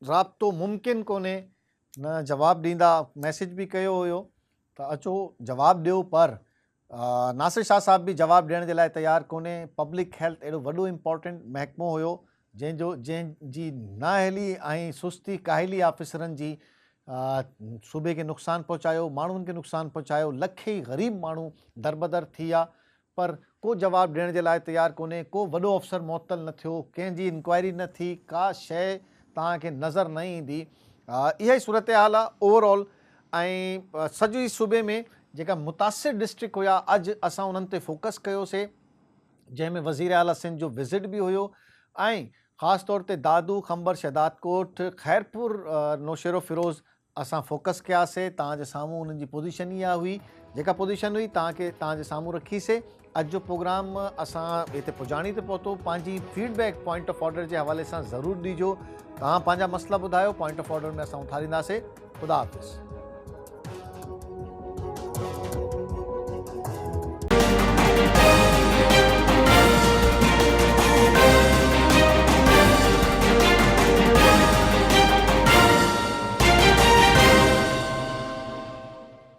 رابطو ممڪن ڪونهي نه جواب ڏيندا ميسيج به ڪيو هيو ته اچو جواب ڏيو پر ناصر شاهه صاحب به جواب ڏيڻ جي لاء تيار ڪونهي، پبلڪ هيلٿ اهڙو وڏو امپارٽنٽ محڪمو هيو جنهن جو جنهن جي نااهلي ۽ سستي ڪاهلي آفيسرن جي صوبي کي نقصان پهچايو، ماڻهن کي نقصان پهچايو، لکين غريب ماڻهو دربدر ٿي ويا پر ڪو جواب ڏيڻ جي لاء تيار ڪونهي، ڪو وڏو افسر معطل نه ٿيو، ڪنهن جي انڪوائري نه ٿي، ڪا شيء توهان کي نظر نه ايندي، اها ئي صورتحال آهي اوور آل ۽ سڄي صوبي ۾ جيڪا متاثر ڊسٽرڪٽ هيا اڄ اسان انهن تي فوڪس ڪيوسي جنهن ۾ وزير اعليٰ سنڌ جو وزٽ به هيو ۽ خاص طور تي دادو، قمبر، شهدادڪوٽ، خيرپور، نوشهروفيروز اسان فوڪس ڪياسي توهان جي سامهون انهن جي پوزيشن اها هئي جيڪا پوزيشن هئي توهان کي توهان جي سامهون رکي سي اڄ جو پروگرام اسان هتي پڄاڻي تي پهتو پنهنجي feed back point of order جي حوالي سان ضرور ڏجو توهان پنهنجا مسئلا ٻڌايو پوائنٽ آف آرڊر ۾ اسان اٿارينداسي خدا حافظ.